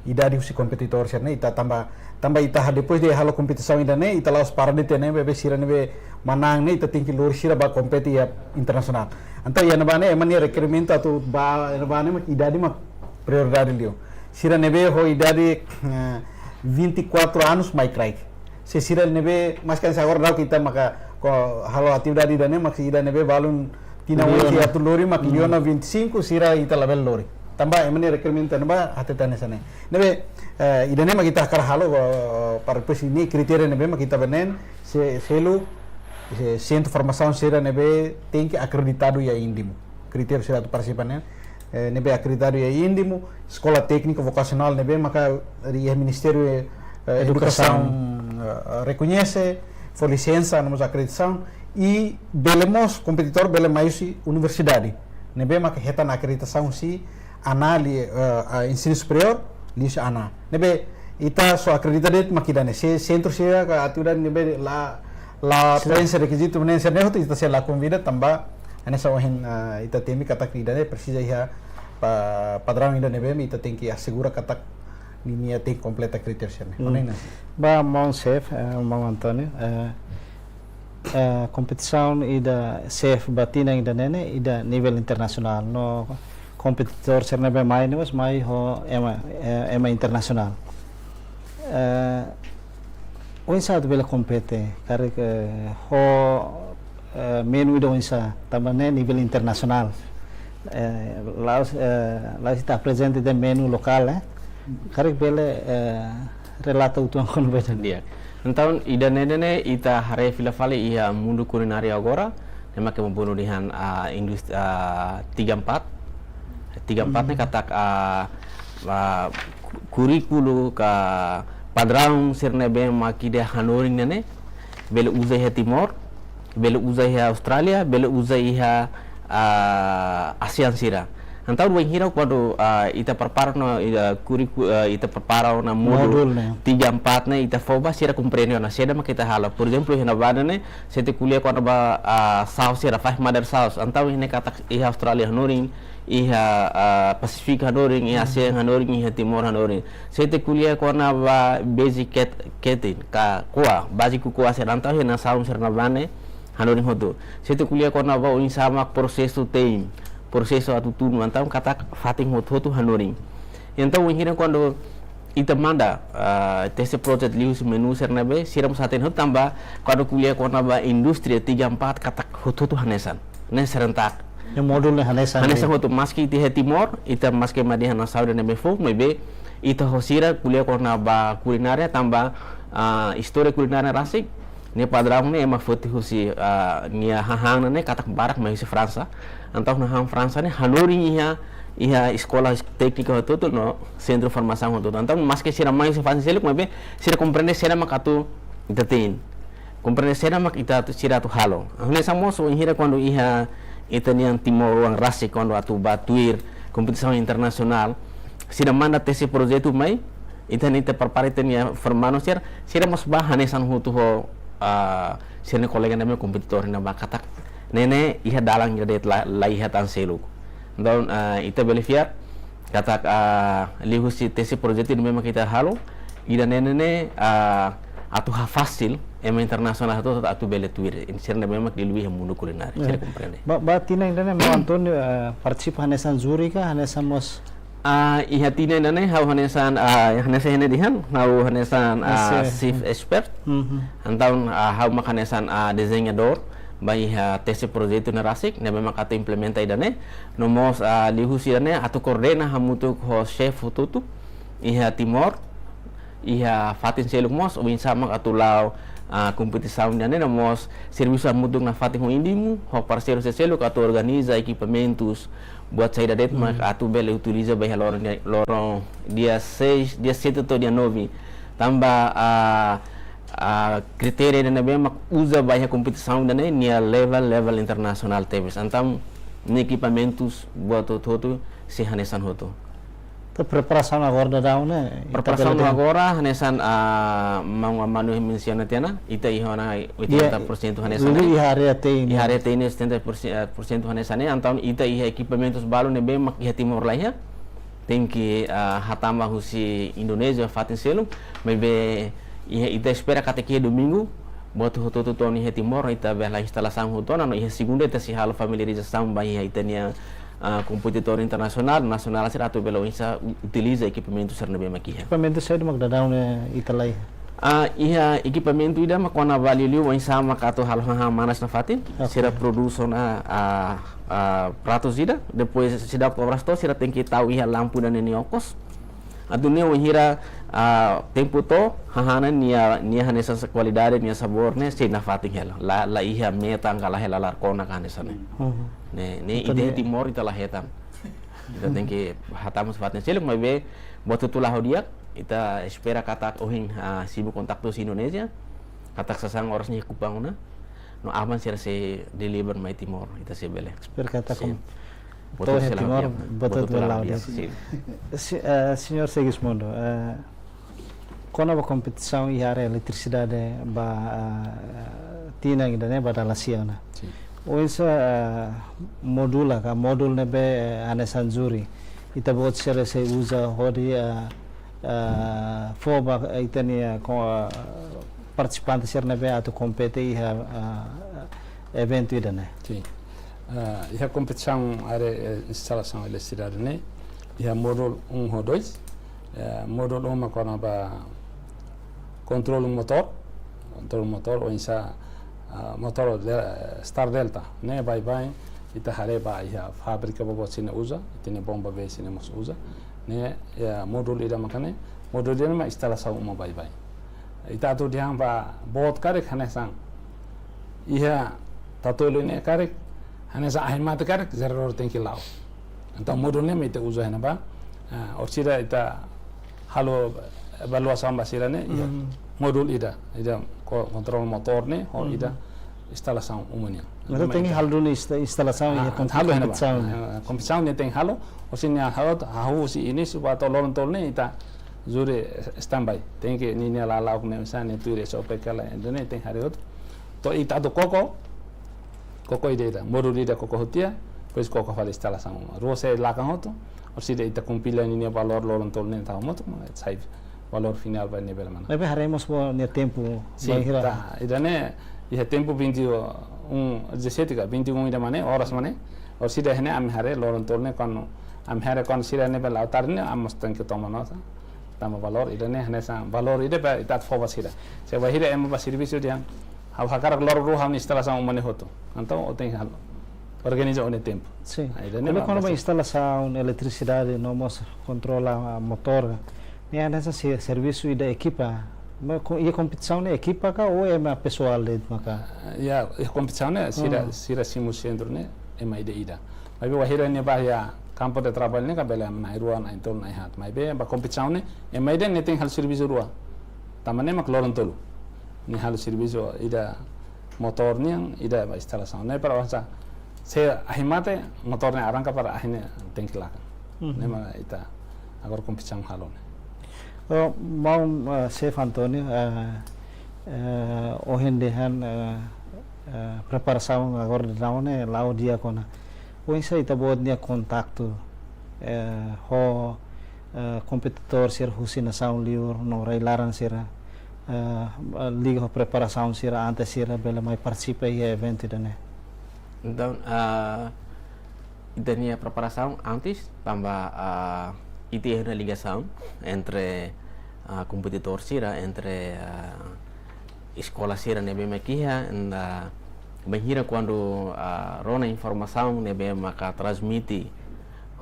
Idade husi kompetidór sira-ne'e, ita tanba, tanba ita ha-, depois de halo kompetisaun ida-ne'e, ita la'ós para de'it iha ne'e, maibé sira ne'ebé manán ne'e ita tenke lori sira ba kompete iha internasionál. Entaun iha ne'ebá ne'e ema nia rekerimentu atu ba iha ne'ebá ne'e mak idade mak prioridade liu. Sira ne'ebé ho idade, eh, vinte e quatro anos mai kraik. Se sira ne'ebé, maske hanesan agora daudaun ita maka halo atividade ida-ne'e, maske ida ne'ebé balun tinan oin atu lori mak liu ona vinte e cinco, sira ita labele lori. Tanba ema nia rekerimentu ne'ebá hateten hanesan ne'e. Ne'ebé, eh, ida-ne'e mak ita hakarak halo, eh, para depois ne'e kritéria ne'ebé mak ita bá neen, se, seluk, se, sentru formasaun sira ne'ebé tenke akreditadu iha INDIMU. Kritéria sira atu partisipa ne'e, eh, ne'ebé akreditadu iha INDIMU, eskola téknika vokasionál ne'ebé maka iha Ministériu, eh, Edukasaun. Edukasaun, eh, rekoñese, fó lisensa, no mós akreditasaun, i bele mós kompetidór bele mai husi universidade ne'ebé maka hetan akreditasaun husi ANAA, eh, eh, ensinu superiór, liuhusi ANAA. Ne'ebé ita só akredita de'it mak ida-ne'e. Se sentru sira ka atividade ne'ebé la, la preenxe rekizitu ne'e sira-ne'e hotu ita sei la konvida tanba hanesan ohin, eh, ita temi katak ida-ne'e presiza iha pa-, padraun ida ne'ebé mak ita tenke asegura katak ninia tenke kompleta kritéria sira-ne'e. Hmm. Ohin ne'e. Ba maun xefe, eh, maun António, eh, eh, kompetisaun ida xefe ba tinan ida-ne'e ne'e, ida nivel internasionál. No kompetidór sira ne'ebé mai ne'e mós mai ho ema, eh, ema internasionál. Eh, oinsá atu bele kompete, karik, eh, ho, eh, menu ida oinsá, tanba ne'e nivel internasionál. Eh, la'ós, eh, la'ós ita aprezenta de'it menu lokál, eh. Karik bele, eh, relata uitoan kona-ba ida-ne'e. Di'ak. Entaun, ida-ne'e ne'e ita haree fila fali iha mundu kulinária agora, ne'e mak ema bolu dehan, ah, indust-, ah, tiga empat. Tiga empat ne'e katak, ah, ah, ku-, kurríkulu ka padraun sira ne'ebé mak ida hanorin ne'e ne'e, bele uza iha Timor, bele uza iha Austrália, bele uza iha, ah, ASEAN sira. Entaun, wainhira kuandu, ah, ita prepara ona, ita kurríkulu, ah, ita prepara ona módulu tiga empat ne'e, ita fó ba sira komprende ona saida mak ita halo. Por ezemplu, iha ne'ebá ne'e, se ita ko'alia kona-ba, ah, sauce sira, five mother sauce. Entaun, iha ne'e katak iha Austrália hanorin, iha, ah, Pasífiku hanorin, iha ASEAN hanorin, iha Timor hanorin. Se ita ko'alia kona-ba basic ket-, ketin, ka koa, báziku koa sira, entaun iha nasaun sira ne'ebá ne'e hanorin hotu. Se ita ko'alia kona-ba oinsá mak prosesu te'in, prosesu atu tunu, entaun katak fatin hotu-hotu hanorin. Entaun, wainhira kuandu ita manda, ah, teste project liuhusi menu sira ne'ebé, sira mós hatene hotu tanba, kuandu ko'alia kona-ba indústria tiga empat katak hotu-hotu hanesan. Ne'e serentak. Ne'e módulu ne'e hanesan. Hanesan hotu, maske ita iha Timor, ita maske ema dehan nasaun ida ne'ebé foun, maibé ita ho sira ko'alia kona-ba kulinária tanba, ah, istória kulinária rasik, ne'e padraun ne'e ema foti husi, ah, nia hahán ne'e katak barak mai husi Fransa. Entaun hahán Fransa ne'e hanorin iha, iha eskola téknika hotu-hotu no sentru formasaun hotu-hotu. Entaun maske sira mai husi fatin seluk, maibé sira komprende saida mak atu ita te'in. Komprende saida mak ita atu, sira atu halo. Hanesan mós wainhira kuandu iha ita-nia timoroan rasik kuandu atu bá tuir kompetisaun internasionál, sira manda teste projetu mai, ita-nia, ita prepara ita-nia formandu sira, sira mós bá hanesan hotu ho, ah, sira-nia kolega ne'ebé kompetidór ne'ebá katak ne'e ne'e iha dalan ida de'it, la, la iha tan seluk. Entaun, ah, ita bele fiar katak, ah, liuhusi teste projetu ne'ebé mak ita halo, ida-ne'e ne'e, ah, atu hafasil ema internasionál atu, atu bele tuir. Sira ne'ebé mak liuliu iha mundu kulinária. Sira komprende. Ba, ba tinan ida-ne'e, maun António, ah, partisipa hanesan júri ka, hanesan mós? Ah, iha tinan ida-ne'e ha'u hanesan, ah, hanesan iha ne'e dehan, ha'u hanesan, ah, chief expert. Entaun, ah, ha'u mak hanesan, ah, dezeñadór ba iha teste projetu ne'e rasik, ne'ebé mak atu implementa ida-ne'e. No mós, ah, liuhusi ida-ne'e atu koordena hamutuk ho xefe hotu-hotu iha Timor, iha fatin seluk mós, oinsá mak atu la'o, ah, kompetisaun ida-ne'e, no mós servisu hamutuk nafatin ho INDIMU, ho parseiru sira seluk atu organiza ekipamentus buat saida de'it mak atu bele utiliza ba iha loron dia, loron dia seis, dia sete to'o dia nove. Tanba, ah, ah, kritéria ida ne'ebé mak uza ba iha kompetisaun ida-ne'e, nia level, level internasionál tebes. Entaun, nia ekipamentus buat hotu-hotu sei hanesan hotu. Entaun preparasaun agora daudaun ne'e, ita bele dehan? Preparasaun agora hanesan, ah, maun Amanu mensiona tiha ona, ita iha ona oitenta por cento hanesan ne'e. Iha área te'in. Iha área te'in setenta por cento, eh, por cento hanesan ne'e, entaun ita iha ekipamentus balu ne'ebé mak iha Timor la iha. Tenke, ah, hatama husi Indonézia, fatin seluk, maibé iha, ita espera katak iha domingu, Buat hotu-hotu to'o iha Timor, ita bele instalasaun hotu ona, no iha segunda ita sei halo familiarizasaun ba iha ita-nia, ah, kompetitór internasionál, nasionál sira atu bele oinsá u-, utiliza ekipamentu sira ne'ebé mak iha. Ekipamentu saida mak daudaun ne'e ita la iha? Ah, iha ekipamentu ida mak kona-ba liuliu oinsá mak atu halo hahán manas nafatin, oke, sira prodús ona, ah, ah, pratus ida, depois seidauk to'o oras to'o, sira tenke tau iha lampu ida ne'e nia okos. Atu nune'e wainhira, ah, tempu to'o, hahán ne'e nia, nia hanesan sa-, kualidade, nia sabór ne'e sei nafatin hela. La, la iha metan ka lae hela laran kona ka hanesan ne'e. Mhm. Ne'e, ne'e ita iha Timor ita la hetan. Ita tenke hatama nafatin seluk, maibé buat hotu la'o di'ak, ita espera katak ohin, ah, simu kontaktu husi Indonézia, katak sasán oras ne'e Kupang ona, no aban sira sei deliver mai Timor, ita sei bele. Espera katak, sin, kom-, buat hotu iha Timor, buat hotu la'o di'ak. Sin. Si-, eh, Señór Segismundo, eh, kona-ba kompetisaun iha área eletrisidade ba, ah, tinan ida-ne'e ba dala sia ona. Sin. Oinsá, ah, modula ka módulu ne'ebé, eh, hanesan júri ita-boot sira sei uza hodi, ah, ah, fó ba ita-nia, ah, ko-, ah, partisipante sira ne'ebé atu kompete iha, ah, eventu ida-ne'e. Sin. Ah, iha kompetisaun área, eh, instalasaun eletrisidade ne'e, iha módulu um ho dois, eh, módulu um mak kona-ba kontrolu motór, kontrolu motór oinsá, ah, motór de-, Star Delta, ne'e baibain ita haree ba iha fábrika boboot sira-ne'e uza, ita-nia bomba bee sira-ne'e mós uza, ne'e, eh, módulu ida maka ne'e, módulu ida mak instalasaun uma baibain. Ita atu dehan ba boot karik hanesan, iha tatoli ne'e karik, hanesan ahi mate karik, jeradór tenke la'o. Entaun módulu ne'e mak ita uza iha ne'ebá, ah, orsida ita halo evaluasaun ba sira-ne'e, iha, hmm, módulu ida, ida ko-, kontrolu motór ne'e, ho, hmm, ida instalasaun uma nian. Entaun tenke halo duni insta-, instalasaun, ah, iha, entaun halo iha ne'ebá, kompetisaun. Ah, kompetisaun ne'e tenke halo, orsida nia halo, hahú husi inísiu ba to'o loron tolu ne'e ita júri standby. Tenke ninia lala'ok ne'e misalnya tuir S O P ka lae, entaun ne'e tenke haree hotu. To'o ita atu koko, koko ida-ida, módulu ida koko hotu tiha, depois koko fali instalasaun. Rua sei lakon hotu, orsida ita kompila ninia valór loron tolu ne'e tau moto, sai valór finál ba ne'ebé mak. Ne'ebé haree mós ba nia tempu, sin, bainhira. Ta, ida-ne'e, iha tempu vinte e um, dezassete ka, vinte e um ida mak ne'e, oras mak ne'e, orsida iha ne'e ami haree loron tolu ne'e, kuandu ami haree kuandu sira ne'ebé la'o tarde ne'e, ami mós tenke toma nota. Tanba valór ida-ne'e hanesan valór ida ba ita atu fó ba sira. Se bainhira ema bá servisu dehan, ha'u hakarak loron rua ha'u-nia instalasaun uma ne'e hotu. Entaun ó tenke halo, organiza ó-nia tempu. Sin. Ah, ida-ne'e mak kona-ba instalasaun eletrisidade no mós kontrola, ah, motór. Ne'e hanesan se-, servisu ida ekipa. Mas ko-, iha kompetisaun ne'e ekipa ka ou ema pesoál de'it maka? Ah, iha, iha kompetisaun ne'e sira, hmm, sira simu sentru ne'e ema ida-ida. Maibé bainhira nia bá iha kampu de traballu ne'e ka bele na'in-rua, na'in-tolu, na'in-haat. Maibé ba kompetisaun ne'e, ema ida ne'e tenke halo servisu rua. Tanba ne'e mak loron tolu. Nia halo servisu ida motór nian, ida ba instalasaun. Ne'e para oinsá, se ahi mate, motór ne'e arranka para ahi ne'e tenke lakon. Mhm. Ne'e mak ita agora kompetisaun halo ne'e. Oh, maun, eh, Xefe António, eh, eh, ohin dehan, eh, eh, preparasaun agora daudaun ne'e la'o di'ak ona. Oinsá ita-boot nia kontaktu, eh, ho, eh, kompetidór sira husi nasaun liur no rai-laran sira, eh, liga ho preparasaun sira antes sira bele mai partisipa iha eventu ida-ne'e? Entaun, ah, ita-nia preparasaun antes, tanba, ah, ita iha ona ligasaun entre, ah, kompetidór sira, entre, ah, eskola sira ne'ebé mak iha, entaun bainhira kuandu, ah, rona informasaun ne'ebé maka transmite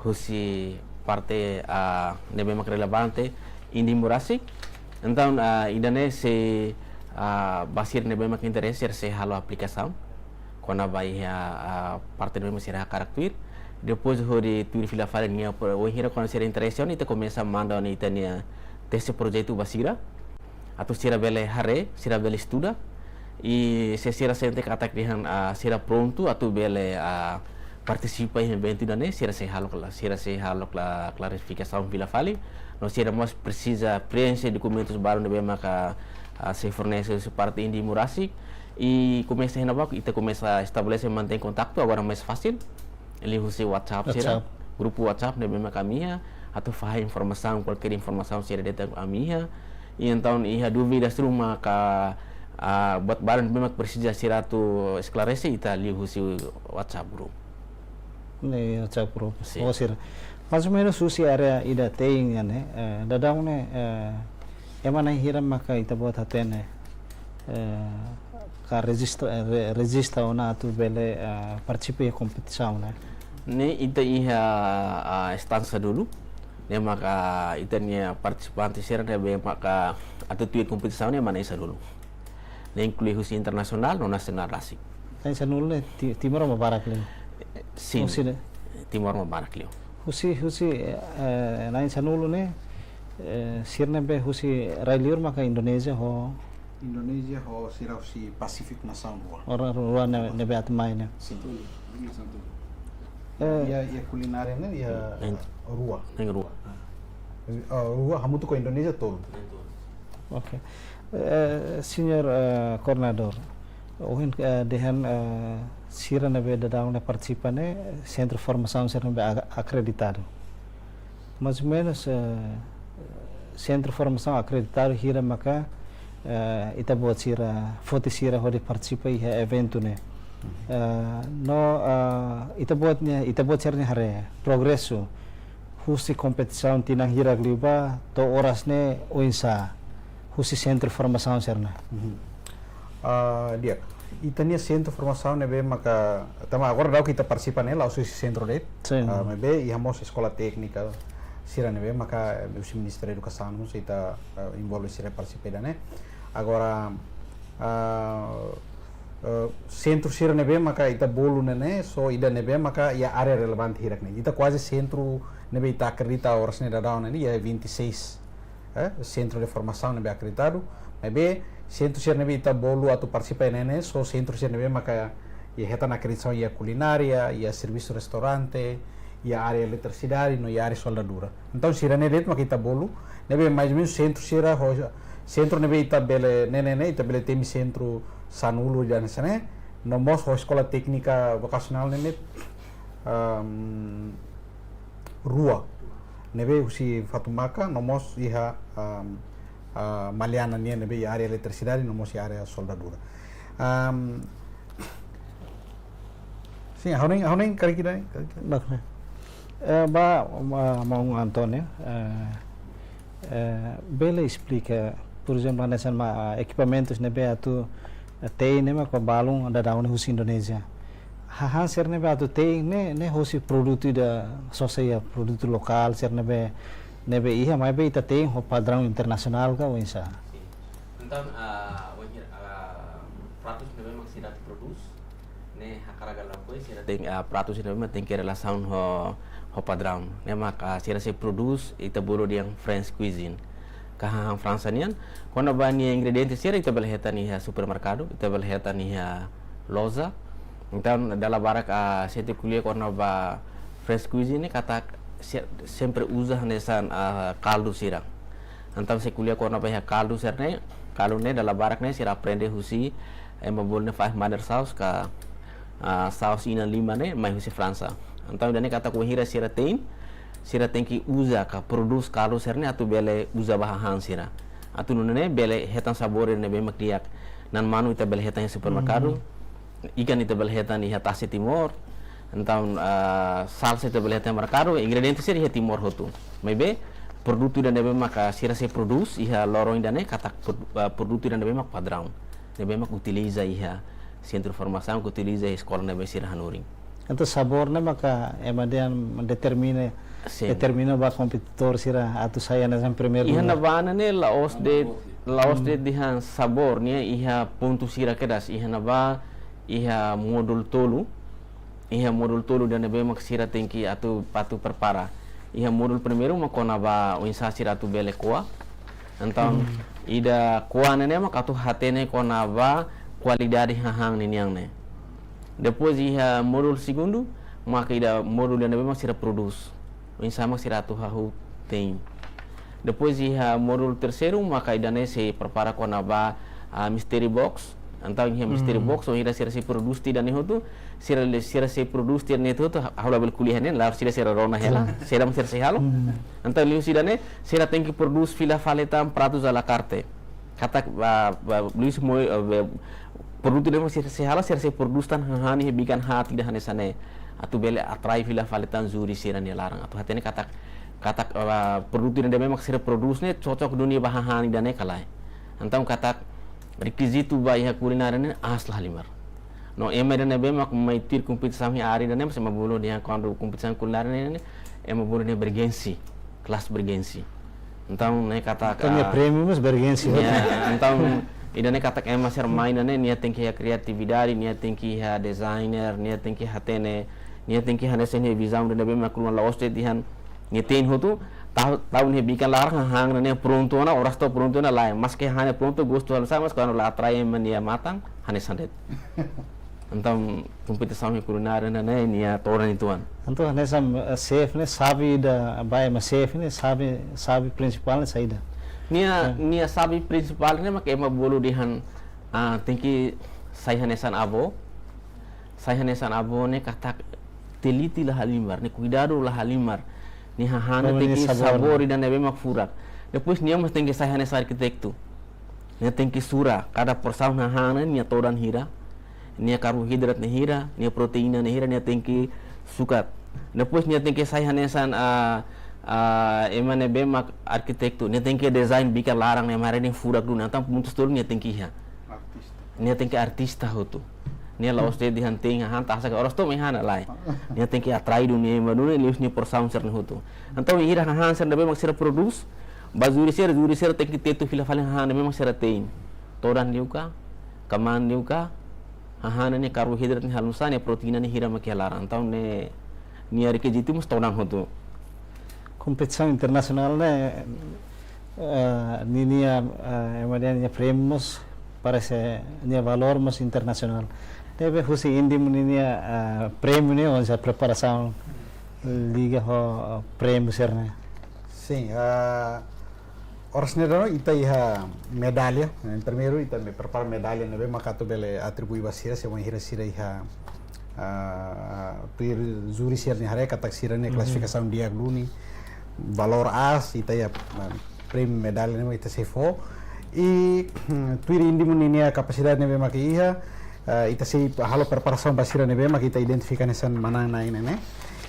husi parte, ah, ne'ebé maka relevante, Indi Murasik. Entaun, ah, ida-ne'e sei, ah, ba sira ne'ebé maka interese, sira sei halo aplikasaun kona-ba iha, ah, parte ne'ebé maka sira hakarak tuir. Depois hodi tuir fila fali nia pro-, wainhira kuandu sira interese ona, ita komesa manda ona ita-nia teste projetu ba sira. Atu sira bele haree, sira bele estuda. I se sira sente katak dehan, ah, sira prontu atu bele, ah, partisipa iha eventu ida-ne'e, sira sei halo kla-, sira sei halo kla-, klarifikasaun fila fali. No sira mós presiza preenxe dokumentus balu ne'ebé maka, ah, sei fornese husi parte Indi Murasik. I komesa iha ne'ebá, ita komesa estabelese mantein kontaktu, agora mais fásil. Liuhusi WhatsApp sira, WhatsApp, grupu WhatsApp ne'ebé maka ami iha, atu fahe informasaun, kualkér informasaun sira de'it ami iha. I entaun iha dúvidas ruma ka, Ah, buat balu ne'ebé mak presiza sira atu esklarese, ita liu husi WhatsApp group. Ne'e WhatsApp group. Sin. Oh, sira. Mais ou menus husi área ida tein nian ne'e, eh, daudaun ne'e, eh, ema na'in hira maka ita-boot hatene, eh, ka rejista, eh, re-, rejista ona atu bele, eh, partisipa iha kompetisaun ne'e? Ne'e ita iha, ah, stand sanulu. Ne'e maka ita-nia partisipante sira ne'ebé maka atu tuir kompetisaun ne'e ema na'in sanulu. Ne'e inklui husi internasionál no nasionál rasik. Na'in sanulu ne'e ti-, Timor mak barak liu. Sin. Husi ne'e? Timor mak barak liu. Husi, husi, eh, na'in sanulu ne'e, eh, sira ne'ebé husi rai-liur maka Indonézia ho Indonézia ho sira husi Pasífiku nasaun rua. orang rua ne'e, ne'ebé atu mai ne'e. Sin. Eh, Iha, iha kulinária ne'e iha Na'in. rua. Na'in rua. Ah, rua hamutuk ho Indonézia tolu. Ok. Eh, señór, eh, koordenadór, ohin, eh, dehan, eh, sira ne'ebé daudaun ne'e partisipa ne'e sentru formasaun sira ne'ebé a-, akreditadu. Mais ou menus, eh, sentru formasaun akreditadu hira maka, eh, ita-boot sira, foti sira hodi partisipa iha eventu ne'e. Eh, no, eh, ita-boot ne'e, ita-boot sira-nia haree progresu husi kompetisaun tinan hirak liubá to'o oras ne'e oinsá husi sentru formasaun sira-ne'e? Ah, di'ak. Ita-nia sentru formasaun ne'ebé maka, tanba agora daudaun ita partisipa ne'e la'ós husi sentru de'it. Sin. Ah, maibé iha mós eskola téknika sira ne'ebé maka, eh, husi Ministériu Edukasaun mós ita, eh, envolve sira partisipa ida-ne'e. Agora, ah, eh, sentru sira ne'ebé maka ita bolu ne'e ne'e, só ida ne'ebé maka iha área relevante hirak ne'e. Ita kuaze sentru ne'ebé ita akredita oras ne'e daudaun ne'e iha vinte e seis, eh, sentru de formasaun ne'ebé akreditadu. Maibé sentru sira ne'ebé ita bolu atu partisipa ne'e ne'e, só sentru sira ne'ebé maka iha hetan akreditasaun iha kulinária, iha servisu restaurante, iha área eletrisidade no iha área soldadura. Entaun sira-ne'e de'it maka ita bolu, ne'ebé mais ou menus sentru sira ho, sentru ne'ebé ita bele ne'e ne'e ne'e, ita bele temi sentru sanulu ida hanesan ne'e, no mós ho eskola téknika vokasionál ne'e ne'e, ehm, rua. Ne'ebé husi Fatumaka, no mós iha, ehm, ah, Maliana nian ne'ebé iha área eletrisidade, no mós iha área soldadura. Ehm, sin, ha'u hanoin, ha'u hanoin karik ida, karik ida. Baik, ne'e. Eh, ba, ba, maun António, eh, eh, bele esplika, por ezemplu, hanesan mak, ah, ekipamentus ne'ebé atu, eh, tein ne'e mak balun daudaun ne'e husi Indonézia. Hahán sira ne'ebé atu tein ne'e, ne'e husi produtu ida sosa iha produtu lokál sira ne'ebé, ne'ebé iha, maibé ita tein ho padraun internasionál ka oinsá? Sin. Entaun, ah, wainhira, ah, pratus ne'ebé mak sira atu prodús, ne'e hakarak ka lakohi sira tenke, ah, pratus ne'ebé mak tenke relasaun ho, ho padraun. Ne'e maka sira sei prodús, ita bolu dehan French cuisine. Ka hahán Fransa nian, kona-ba nia ingrediente sira ita bele hetan iha supermerkadu, ita bele hetan iha loja. Entaun, dala barak, ah, se ita ko'alia kona-ba French cuisine ne'e katak se-, sempre uza hanesan, ah, kaldu sira. Entaun, se ko'alia kona-ba iha kaldu sira-ne'e, kaldu ne'e dala barak ne'e sira aprende husi, eh, ema bolu ne'e five mother sauce ka, ah, saus inan lima ne'e mai husi Fransa. Entaun, ida-ne'e katak wainhira sira tein, sira tenke uza ka prodús kaldu sira-ne'e atu bele uza ba hahán sira. Atu nune'e bele hetan sabór ne'ebé mak di'ak. Na'an manu ita bele hetan iha supermerkadu, ikan ita bele hetan iha tasi Timor. Entaun, ah, salsa ita bele hetan merkadu, ingrediente sira iha Timor hotu. Maibé produtu ida ne'ebé maka sira sei prodús iha loron ida-ne'e katak pro-, ah, produtu ida ne'ebé mak padraun. Ne'ebé mak utiliza iha sentru formasaun, utiliza iha eskola ne'ebé sira hanorin. Entaun sabór ne'e maka ema dehan determina, sin, determina ba kompetidór sira atu sai hanesan primeiru lugar. Iha ne'ebá ne'e la'ós de'it, la'ós de'it dehan sabór, ne'e iha pontu sira kedas, iha ne'ebá, iha módulu tolu, iha módulu tolu ida ne'ebé mak sira tenke atu, atu prepara. Iha módulu primeiru mak kona-ba oinsá sira atu bele ko'a. Entaun, ida ko'a ne'e ne'e mak atu hatene kona-ba kualidade hahán ninian ne'e. Depois iha módulu segundu, maka ida módulu ida ne'ebé mak sira prodús. Oinsá mak sira atu hahú tein. Depois iha módulu terseiru, maka ida-ne'e sei prepara kona-ba, ah, mystery box. Entaun iha mystery box, wainhira sira sei prodús tiha ida-ne'e hotu, sira le-, sira sei prodús tiha ida-ne'e hotu, ha'u labele ko'alia ne'e, lae sira, sira rona hela, sira mak sira sei halo. Entaun liuhusi ida-ne'e, sira tenke prodús fila fali tan pratus à la carte. Katak ba, ba, Luis Moi, eh, be, produtu ne'ebé mak sira sei halo, sira sei prodús tan hahán ne'ebé bikan haat ida hanesan ne'e. Atu bele atrai fila fali tan júri sira-nia laran. Atu hatene katak, katak, ah, produtu ne'ebé mak sira prodús ne'e cocok duni ba hahán ida-ne'e ka lae. Entaun katak rekizitu ba iha kulinária ne'e aas la halimar. No ema ida ne'ebé mak mai tuir kompetisaun iha área ida-ne'e, mas ema bolu dehan kuandu kompetisaun kulinária ne'e, ema bolu dehan bergensi, kelas bergensi. Entaun ne'e katak, entaun, ah, prémiu mós bergensi. Ya, entaun ida-ne'e katak ema sira mai ne'e, nia tenke iha kriatividade, nia tenke iha designer, nia tenke hatene, nia tenke iha hanesan nia vizaun ida ne'ebé mak la'ós de'it dehan nia tein hotu, tau, tau nia bikan laran hahán ne'e prontu ona, oras to'o prontu ona lae. Maske hahán ne'e prontu, gostu halo sá, mas kuandu la atrai ema nia matan, hanesan de'it. Entaun kompetisaun kulinária ne'e, ne'e nia todan uitoan. Entaun hanesan, eh, xefe ne'e xave ida, ba ema xefe ne'e xave, xave prinsipál ne'e saida? Nia, nia xave prinsipál ne'e mak ema bolu dehan, ah, tenke sai hanesan avó. Sai hanesan avó ne'e katak teliti la halimar, ne'e kuidadu la halimar. Ne'e hahán ne'e tenke sabór ida ne'ebé mak furak. Depois nia mós tenke sai hanesan arkitektu. Nia tenke sura kada porsaun hahán ne'e nia todan hira, nia karbohidrat ne'e hira, nia proteína ne'e hira, nia tenke sukat. Depois nia tenke sai hanesan, ah, ah, ema ne'ebé mak arkitektu, nia tenke design bikan laran ne'e mak haree dehan furak duni, entaun pontus tolu nia tenke iha. Nia tenke artista hotu. Nia la'ós de'it dehan tein hahán, tasak oras to'o mai hahán lae. Nia tenke atrai duni ema duni, liuhusi nia porsaun sira-ne'e hotu. Entaun iha hahán sira ne'ebé mak sira prodús, ba júri sira, júri sira tenke tetu fila fali hahán ne'ebé mak sira tein. Todan liu ka, kamaan liu ka, hahán ne'e karbohidrat ne'e halo nusá, ne'e proteína ne'e hira mak iha laran. Entaun ne'e nia rekizitu mós todan hotu. Kompetisaun internasionál ne'e, eh, ninia, eh, ema dehan nia prémiu mós parese nia valór mós internasionál. Ne'ebé husi Indi mak ninia, eh, prémiu ne'e, oinsá preparasaun liga ho, eh, prémiu sira-ne'e? Sin, ah, oras ne'e dadaun ita iha medalla, eh, primeiru ita me prepara medalla ne'ebé mak atu bele atribui ba sira, se wainhira sira iha, ah, tuir júri sira-nia haree katak sira-ne'e klasifikasaun di'ak duni, valór aas, ita iha, ah, prémiu medalla ne'e mak ita sei fó. I, hmm, tuir Indi mak ninia kapasidade ne'ebé mak iha, ah, ita sei halo preparasaun ba sira ne'ebé mak ita identifika hanesan manán-na'in ne'e.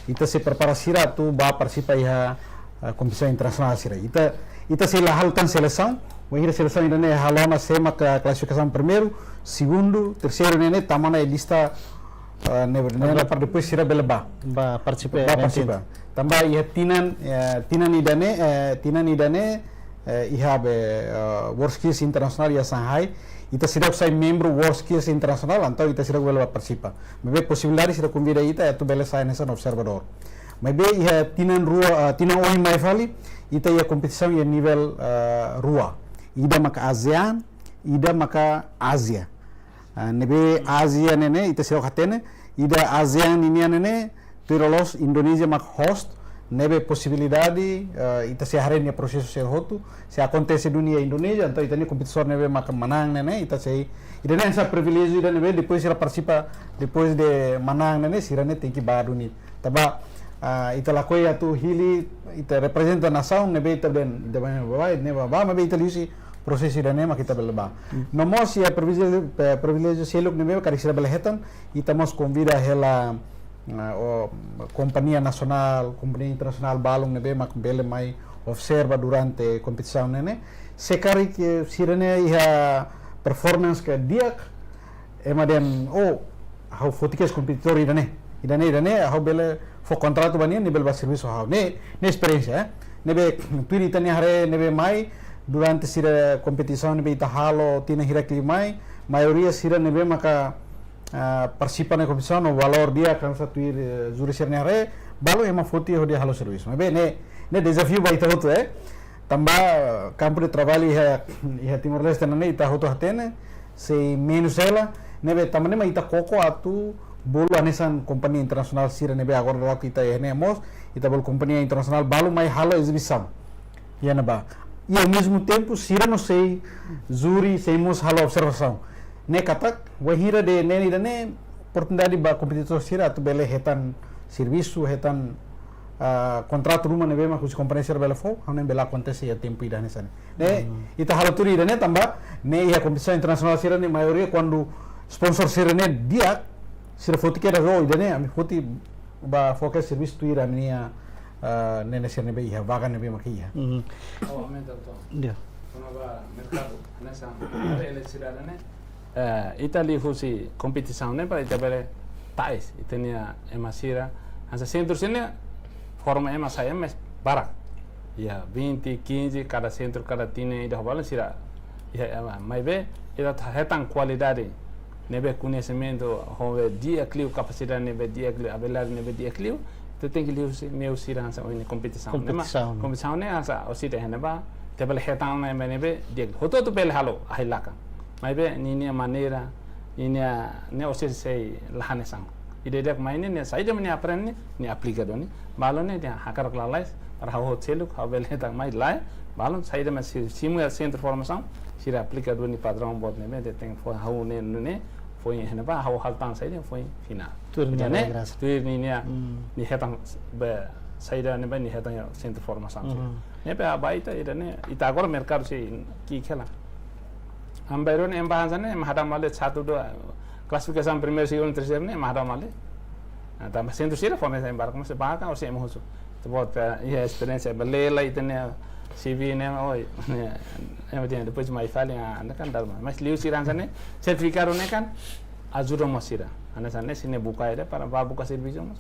Ita sei prepara sira atu bá partisipa iha, ah, kompetisaun internasionál sira. Ita, ita sei la halo tan selesaun, wainhira selesaun ida-ne'e halo ona sé mak klasifikasaun primeiru, segundu, terseiru ne'e, ne'e tama ona iha lista, ah, ne'e, ne'e, para depois sira bele bá. Bá partisipa, bá event partisipa. Tanba iha tinan, eh, tinan ida-ne'e, eh, tinan ida-ne'e, eh, iha be, eh, WorldSkills Internasionál iha Shanghai. Ita seidauk sai membru WorldSkills Internasionál, entaun ita seidauk bele bá partisipa. Maibé posibilidade sira konvida ita atu bele sai hanesan observadór. Maibé iha tinan rua, ah, tinan oin mai fali, ita iha kompetisaun iha nivel, ah, rua. Ida maka ASEAN, ida maka Ázia. Ah, ne'ebé Ázia ne'e ne'e, ita seidauk hatene, ida ASEAN ninian ne'e ne'e, tuir loloos Indonézia mak host, ne'ebé posibilidade, eh, ita sei haree nia prosesu sira hotu, sei akontese duni iha Indonézia, entaun ita-nia kompetisaun ne'ebé mak manán ne'e ne'e, ita sei, ida-ne'e hanesan priviléjiu ida ne'ebé, depois sira partisipa, depois de manán ne'e ne'e, sira-ne'e tenke bá duni. Tanba, ah, ita lakohi atu hili, ita reprezenta nasaun ne'ebé ita dehan, ita bá, bá, ne'e bá, bá, maibé ita liuhusi prosesu ida-ne'e mak ita bele bá. Hmm. No mós iha priviléjiu, eh, priviléjiu seluk ne'ebé karik sira bele hetan, ita mós konvida hela, ah, o, kompañia nasionál, kompañia internasionál balun ne'ebé mak bele mai observa durante kompetisaun ne'e ne'e. Se karik sira-ne'e iha performance ke di'ak, ema dehan, oh, ha'u foti kedas kompetidór ida-ne'e. Ida-ne'e, ida-ne'e, ha'u bele fó kontratu ba nia, nia bele bá servisu ho ha'u. Ne'e, ne'e esperiénsia, eh. Ne'ebé, tuir ita-nia haree, ne'ebé mai, durante sira kompetisaun ne'ebé ita halo, tinan hirak liu mai, maioria sira ne'ebé maka, ah, partisipa iha kompetisaun, no valór di'ak hanesan tuir, eh, júri sira-nia haree, balun ema foti hodi halo servisu. Maibé, ne'e, ne'e dezafiu ba ita hotu, eh. Tanba, eh, kampu de traballu iha, iha Timor-Leste ne'e ne'e ita hotu hatene, sei menus hela, ne'ebé tanba ne'e mak ita koko atu bolu hanesan kompañia internasionál sira ne'ebé agora daudaun ita iha ne'e mós, ita bolu kompañia internasionál balun mai halo ezibisaun. Iha ne'ebá. I ao mesmo tempo, sira mós sei júri, sei mós halo observasaun. Ne'e katak, wainhira dehan ne'e ida-ne'e, oportunidade ba kompetidór sira atu bele hetan servisu, hetan ah, kontratu ruma ne'ebé mak husi kompañia sira bele fó, ha'u hanoin bele akontese iha tempu ida hanesan ne'e. Ne'e, ita halo tuir ida-ne'e tanba ne'e iha kompetisaun internasionál sira-ne'e maioria kuandu sponsor sira-ne'e di'ak, sira foti kedas, oh, ida-ne'e ami foti ba fó kedas servisu tuir ami-nia, ah, ne'e, ne'e sira ne'ebé iha, vaga ne'ebé mak iha. Mhm. Oh, aumenta, doutór. Ya. Kona-ba merkadu, hanesan, eletrisidade ne'e, eh, ita liuhusi kompetisaun ne'e para ita bele ta'es, ita-nia ema sira, hanesan sentru sira-ne'e forma ema, sai ema barak. Ya, vinte, quinze, kada sentru, kada tinan ida ho balun sira. Ya, ema, maibé, ita atu hetan kualidade ne'ebé koñesimentu, ho be di'ak liu, kapasidade ne'ebé di'ak liu, abilidade ne'ebé di'ak liu, ita tenke liuhusi meiu sira hanesan ohin kompetisaun. Ne'e mak, kompetisaun. Kompetisaun ne'e hanesan orsida iha ne'ebá, ita bele hetan ema ne'ebé di'ak. Hotu-hotu bele halo, ahi lakan. Maibé, ninia maneira, ninia, ne'e orsida sei la hanesan. Ida-idak mai ne'e, ne'e saida mak nia aprende, nia aplika duni. Balun ne'e, nia hakarak lalais, para ha'u hotu seluk, ha'u bele hetan mai lai. Balun, saida mak si-, simu iha sentru formasaun, sira aplika duni padraun boot ne'ebé, ita tenke fó ha'u ne'e, ne'e, fó iha ne'ebá, ha'u halo tan saida, fó iha finál. Tuir nia, entaun ne'e, regra sira. Tuir ninia, Hmm. nia hetan, be, saida ne'ebé, nia hetan iha sentru formasaun sira. Mhm. Ne'ebé, ba ita, ida-ne'e, ita agora merkadu sei ki'ik hela. Ami-nia bairru ne'e ema bá hanesan ne'e, ema hadau malu satu, dua, klasifikasaun primeiru, segundu, terseiru ne'e, ema hadau malu. Nah, tanba sentru sira fornese ema barak, mas barak kan orsida ema husu. Ita-boot, eh, iha esperiénsia, bele la ita-nia C V ne'e, oi, ne'e, ema dehan, depois mai fali, ah, ne'e kan dala mak. Mas liu sira hanesan ne'e, sertifikadu ne'e kan, ajuda mós sira. Hanesan ne'e, sira-ne'e buka ida para bá buka servisu mós.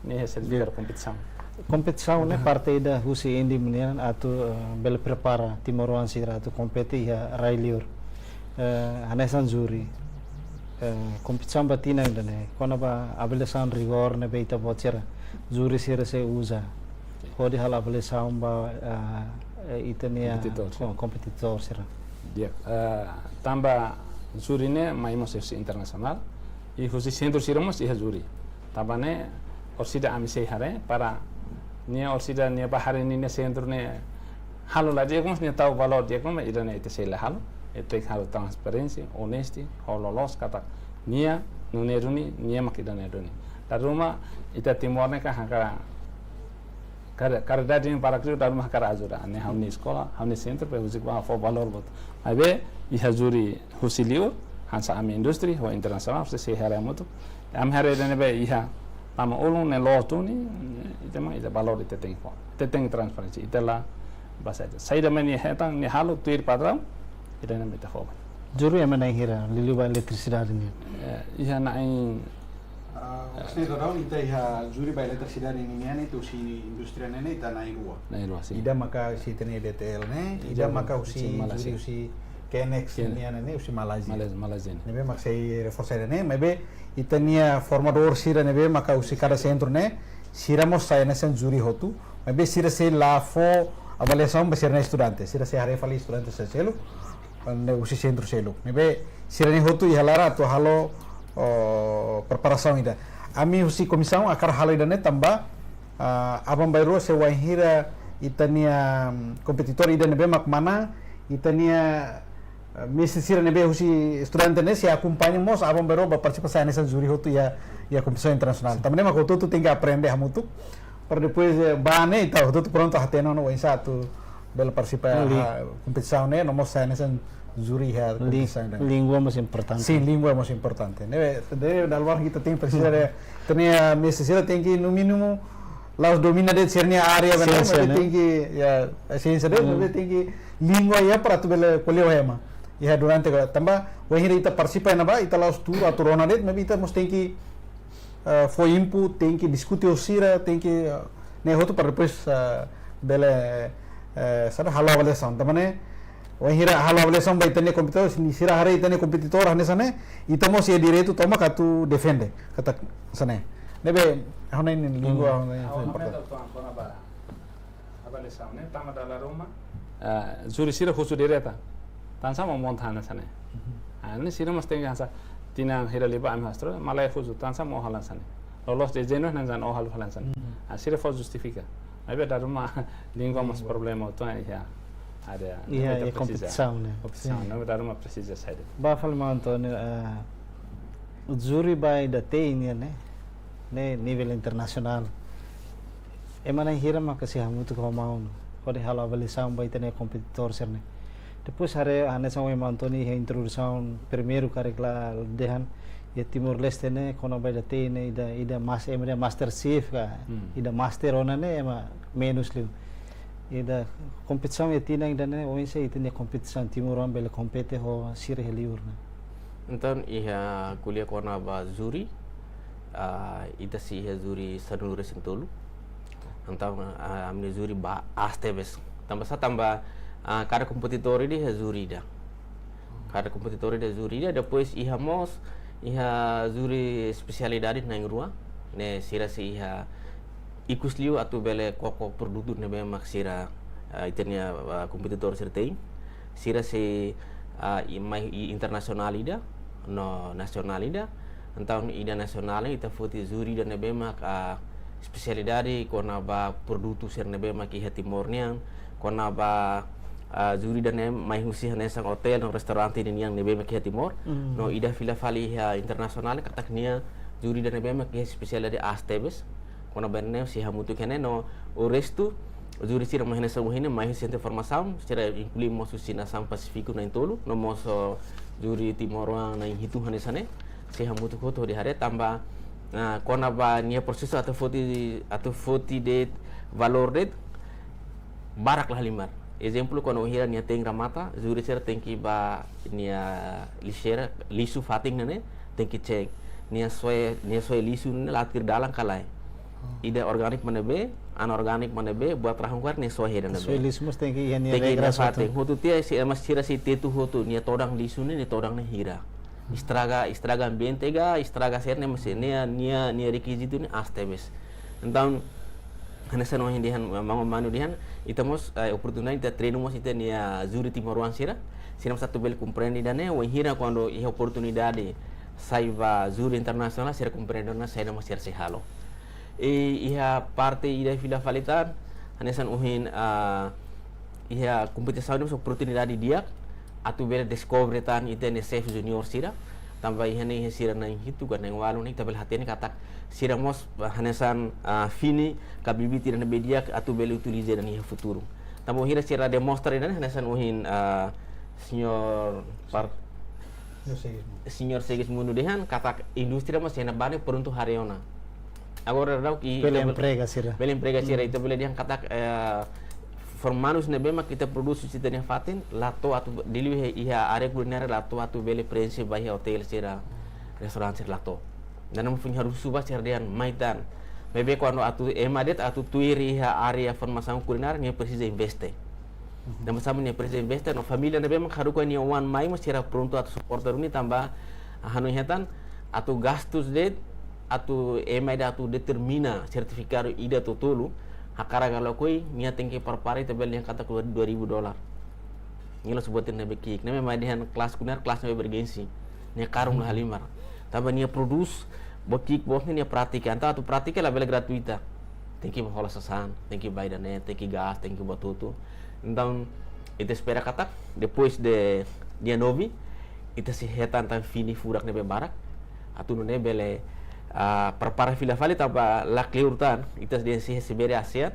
Ne'e hasil Di'ak. Kompetisaun. Kompetisaun ne'e Aha. parte ida husi Indi Munian atu, eh, bele prepara timoroan sira atu kompete iha rai-liur. Eh, hanesan júri. Eh, kompetisaun ba tinan ida-ne'e, kona-ba avaliasaun rigór ne'ebé ita-boot sira, júri sira sei uza. Sin. Hodi halo avaliasaun ba, eh, eh, ita-nia Kompetitór sira. kom-, kompetitór sira. Di'ak, eh, tanba júri ne'e mai mós husi internasionál, i husi sentru sira mós iha júri. Tanba ne'e, orsida ami sei haree, para nia orsida nia bá haree ninia sentru ne'e halo la di'ak mós nia tau valór di'ak mós, ida-ne'e ita sei la halo, ita tenke halo transparénsia, onestu, ho loloos katak nia, nune'e duni, nia mak ida-ne'e duni. Dala ruma, ita Timor ne'e kan hakarak, karidade, karidade ne'e para kriu dala ruma hakarak ajuda. Ne'e ha'u-nia eskola, ha'u-nia sentru, para husik ba fó valór boot. Maibé, iha júri husi liur, hanesan ami indústria, ho internasionál, sei, sei haree hamutuk. Ami haree ida ne'ebé iha, tama ulun ne'e loos duni, ita mak, ita valór ita tenke fó. Ita tenke transparénsia, ita la, basa ita. Saida mak nia hetan, nia halo, tuir padraun, ita ne'e mak ita fó. Júri ema na'in hira, liuliu ba eletrisidade nian? Eh, iha na'in Ah, oke, entaun, ita iha júri ba eletrisidade ninian ne'e, husi indústria ne'e, ita na'in-rua. Na'in-rua, sin. Ida maka husi ita-nia D T L ne'e, ida Ida maka husi husi Malázia. Júri husi Kenex Ken- ninian ne'e, husi Malázia. Malázia, Malázia ne'e. Ne'ebé mak sei reforsa ida-ne'e, maibé ita-nia formadór sira ne'ebé maka husi kada sentru ne'e, sira mós sai hanesan júri hotu, maibé sira sei la fó avaliasaun ba sira-nia estudante, sira sei haree fali estudante sira seluk, ne'e husi sentru seluk. Ne'ebé sira-ne'e hotu iha laran atu halo, oh, preparasaun ida. Ami husi komisaun hakarak halo ida-ne'e tanba, ah, aban-bainrua se wainhira ita-nia, mm, kompetitór ida ne'ebé mak manán, ita-nia, eh, mestre sira ne'ebé husi estudante ne'e sei akompaña mós aban-bainrua ba partisipa sai hanesan júri hotu iha, iha kompetisaun internasionál. Tanba ne'e mak hotu-hotu tenke aprende hamutuk. Para depois, eh, ba ne'e, entaun, hotu-hotu prontu hatene ona oinsá atu bele partisipa Li- iha kompetisaun ne'e, no mós sai hanesan júri iha Li-, kompetisaun ne'e. Língua mós importante. Sin, língua mós importante. Ne'e, de, dala barak ita tenke presiza de, ita-nia mestre sira tenke, no mínimu, la'ós domina de'it sira-nia área, Siénsia, maibé ne'e? Tenke, ya, siénsia de'it, Hmm. maibé tenke língua iha para atu bele ko'alia ho ema. Iha durante ka, tanba, wainhira ita partisipa iha ne'ebá, ita la'ós tuur atu rona de'it, maibé ita mós tenke eh, fó input, tenke diskute ho sira, tenke, eh, ne'e hotu para depois, eh, bele, eh, saida, halo avaliasaun. Tanba ne'e, wainhira halo avaliasaun ba ita-nia kompetitór, se sira haree ita-nia kompetitór hanesan ne'e, ita mós iha direitu tomak atu defende, katak hanesan ne'e. Ne'ebé, ha'u hanoin língua, Hmm. ha'u hanoin Ha'u importante. Hanoin atu kona-ba avaliasaun ne'e, tanba dala ruma, ah, júri sira husu direta. Tansá mak monta hanesan ne'e. Mhm. Ah, ne'e sira mós tenke hanesan, tinan hira liubá ami hastro, malae husu, tansá mak ó halo hanesan ne'e. Loloos dezeñu hanesan ó halo hanesan ne'e. Mhm. Ah, sira fó justifika. Maibé dala ruma língua mós Língua. problema, entaun iha área. Iha, Ne'ebé iha presiza. Kompetisaun ne'e. Kompetisaun, Sin. Ne'ebé dala ruma presiza saida. Ba fali maun António, eh, júri ba ida-ne'e ne'e, ne'e, ne'e nivel internasionál. ema na'in hira maka sei hamutuk ho maun hodi halo avaliasaun ba ita-nia kompetitór sira-ne'e. Depois haree hanesan ohin maun Tony iha introdusaun primeiru karik la dehan, iha Timor-Leste ne'e kona-ba ida-ne'e ida, ida mas-, ema dehan master chef ka, Hmm. ida master ona ne'e ema menus liu. Ida kompetisaun iha tinan ida-ne'e, oinsá ita-nia kompetisaun timoroan bele kompete ho sira iha liur ne'e. Entaun, iha ko'alia kona-ba júri, ah, ita sei iha júri sanulu-resin-tolu. Entaun, ah, ami-nia júri ba aas tebes. Tanba sá, tanba, ah, kada kompetitór ida iha júri ida. Kada kompetitór ida júri ida, depois iha mós, iha júri espesialidade na'in-rua, ne'e sira sei iha ikus liu atu bele koko produtu ne'ebé mak sira, ah, ita-nia, ah, kompetitór sira tein. Sira sei, ah, i-, mai i-, internasionál ida, no nasionál ida. Entaun ida nasionál ne'e ita foti júri ida ne'ebé mak, ah, espesialidade kona-ba produtu sira ne'ebé mak iha Timor nian, kona-ba, ah, júri ida-ne'e mai husi hanesan otél no restaurante ninian ne'ebé mak iha Timor. Hmm. No ida fila fali iha internasionál katak nia júri ida ne'ebé mak iha espesialidade aas tebes. Kona-ba ne'e sei hamutuk iha ne'e no o restu júri sira mai hanesan ohin ne'e mai husi sentru formasaun, sira inklui mós husi nasaun Pasífiku na'in-tolu, no mós, oh, júri timoroan na'in-hitu hanesan ne'e, sei hamutuk hotu hodi haree tanba, ah, kona-ba nia prosesu atu foti, atu foti de'it valór de'it, barak la halimar. Ezemplu, kuandu hira nia tein remata, júri sira tenke ba nia lixeira, lixu fatin ne'e, tenke cek. Nia soe, nia soe lixu ne'e la tuir dalan ka lae. Oh. Ida orgániku mak ne'ebé, anorgániku mak ne'ebé, buat rahun karik nia soe hira ne'ebé. Soe lixu mós tenke iha nia Tenke regra iha fatin. Hotu tiha, se ema sira sei tetu hotu, nia todan lixu ne'e, nia todan ne'e hira. Estraga, estraga ambiente ka, estraga sira-ne'e, mas nia, nia, nia rekizitu ne'e aas tebes. Entaun, hanesan ohin dehan, maun Manu dehan, ita mós, eh, oportunidade ita treinu mós ita-nia júri timoroan sira. Sira mós atu bele komprende ida-ne'e, wainhira kuandu iha oportunidade sai ba júri internasionál, sira komprende ona saida mak sira sei halo. I iha parte ida fila fali tan, hanesan ohin, ah, iha kompetisaun ne'e mós oportunidade di'ak atu bele deskobre tan ita-nia xef juniór sira. Tanba iha ne'e iha sira na'in-hitu ka na'in-ualu ne'e ita bele hatene katak sira mós, ah, hanesan, ah, fini ka bibit ida ne'ebé di'ak atu bele utiliza ida-ne'e iha futuru. Tanba wainhira sira demonstra ida-ne'e hanesan ohin, ah, señór Par-, Señór Segismundo. Señór Segismundo dehan katak indústria mós iha ne'ebá ne'e prontu haree ona. Agora daudaun ita Bele bele emprega sira. bele emprega sira, Hmm. ita bele dehan katak, eh, formanus ne'ebé mak ita prodús husi ita-nia fatin, la to'o atu liuliu iha, iha área kulinária la to'o atu bele prenxe ba iha otél sira, restaurante sira la to'o. Ida-ne'e mak foin harusu ba sira dehan mai tan. Maibé kuandu atu ema de'it atu tuir iha área formasaun kulinária, nia presiza investe. Mhm. Tanba sá mak nia presiza investe, no família ne'ebé mak haruka nia oan mai mós sira prontu atu suporta duni tanba hanoin hetan atu gastus de'it, atu ema ida atu determina sertifikadu ida totolu, hakarak ka lakohi, nia tenke prepara ita bele dehan katak dua ribu dolar. Nia la suporta ne'ebé ki'ik, ne'ebé mai dehan kelas kulinária, kelas ne'ebé bergensi. Nia karun la halimar. Tanba nia prodús, buat ki'ik, buat ne'e nia pratika. Entaun atu pratika labele gratuita. Tenke hola sasán, tenke ba ida-ne'e, tenke gás, tenke buat hotu. Entaun, ita espera katak, depois de dia nove, ita sei hetan tan fini furak ne'ebé barak. Atu nune'e bele, ah, prepara fila fali tanba la kleur tan, ita sei, sei resebe ASEAN,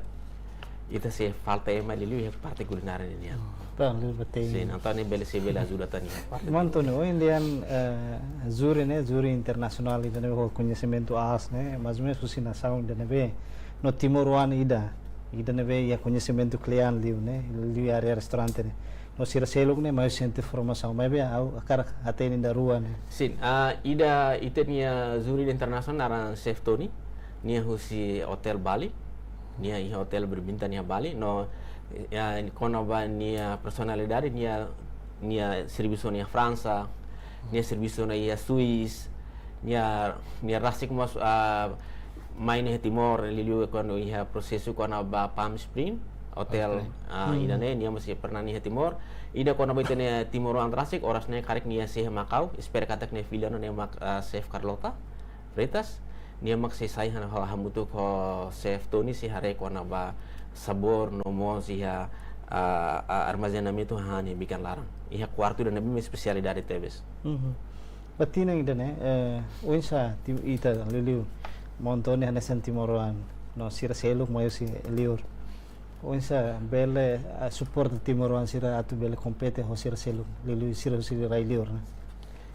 ita sei falta ema liuliu iha parte kulinária nian. Oh, tan, liu betul. Sin, entaun ne'e bele sei bele ajuda tan iha parte Maun Tony, kulinária. Ohin dehan, eh, júri ne'e, júri internasionál ida ne'ebé ho koñesimentu aas ne'e, mais ou menos husi nasaun ida ne'ebé, no timoroan ida, ida ne'ebé iha koñesimentu kle'an liu ne'e, liu área restaurante ne'e. No sira seluk ne'e mai sente formasaun, maibé ha'u hakarak hatene ida rua ne'e. Sin, ah, ida ita-nia júri internasionál naran Chef Tony, nia husi Hotel Bali, nia iha Hotel Berbintang iha Bali, no, ya, kona-ba nia personalidade, nia, nia servisu ona iha Fransa, nia servisu ona iha Swiss, nia, nia rasik mós, ah, mai ona iha Timor, liuliu kuandu iha prosesu kona-ba Palm Spring Hotel, Palm Spring. Ah, Hmm. ida-ne'e, nia mós pernah iha Timor. Ida kona-ba ita-nia timoroan rasik, oras ne'e karik nia sei iha Macau, espera katak nia fila ona ne'e mak, ah, Chef Carlota Freitas. Nia mak sei sai hana, hamutuk ho Chef Tony sei haree kona-ba sabór no mós iha, ah, ah, armazenamentu hahán iha bikan laran. Iha kuartu ida ne'ebé mak espesialidade tebes. Mhm. Ba tinan ida-ne'e, eh, oinsá ti-, ita liuliu maun Tony hanesan timoroan, no sira seluk mai husi liur. Oinsá bele, ah, suporta timoroan sira atu bele kompete ho sira seluk, liuliu sira husi rai-liur ne'e.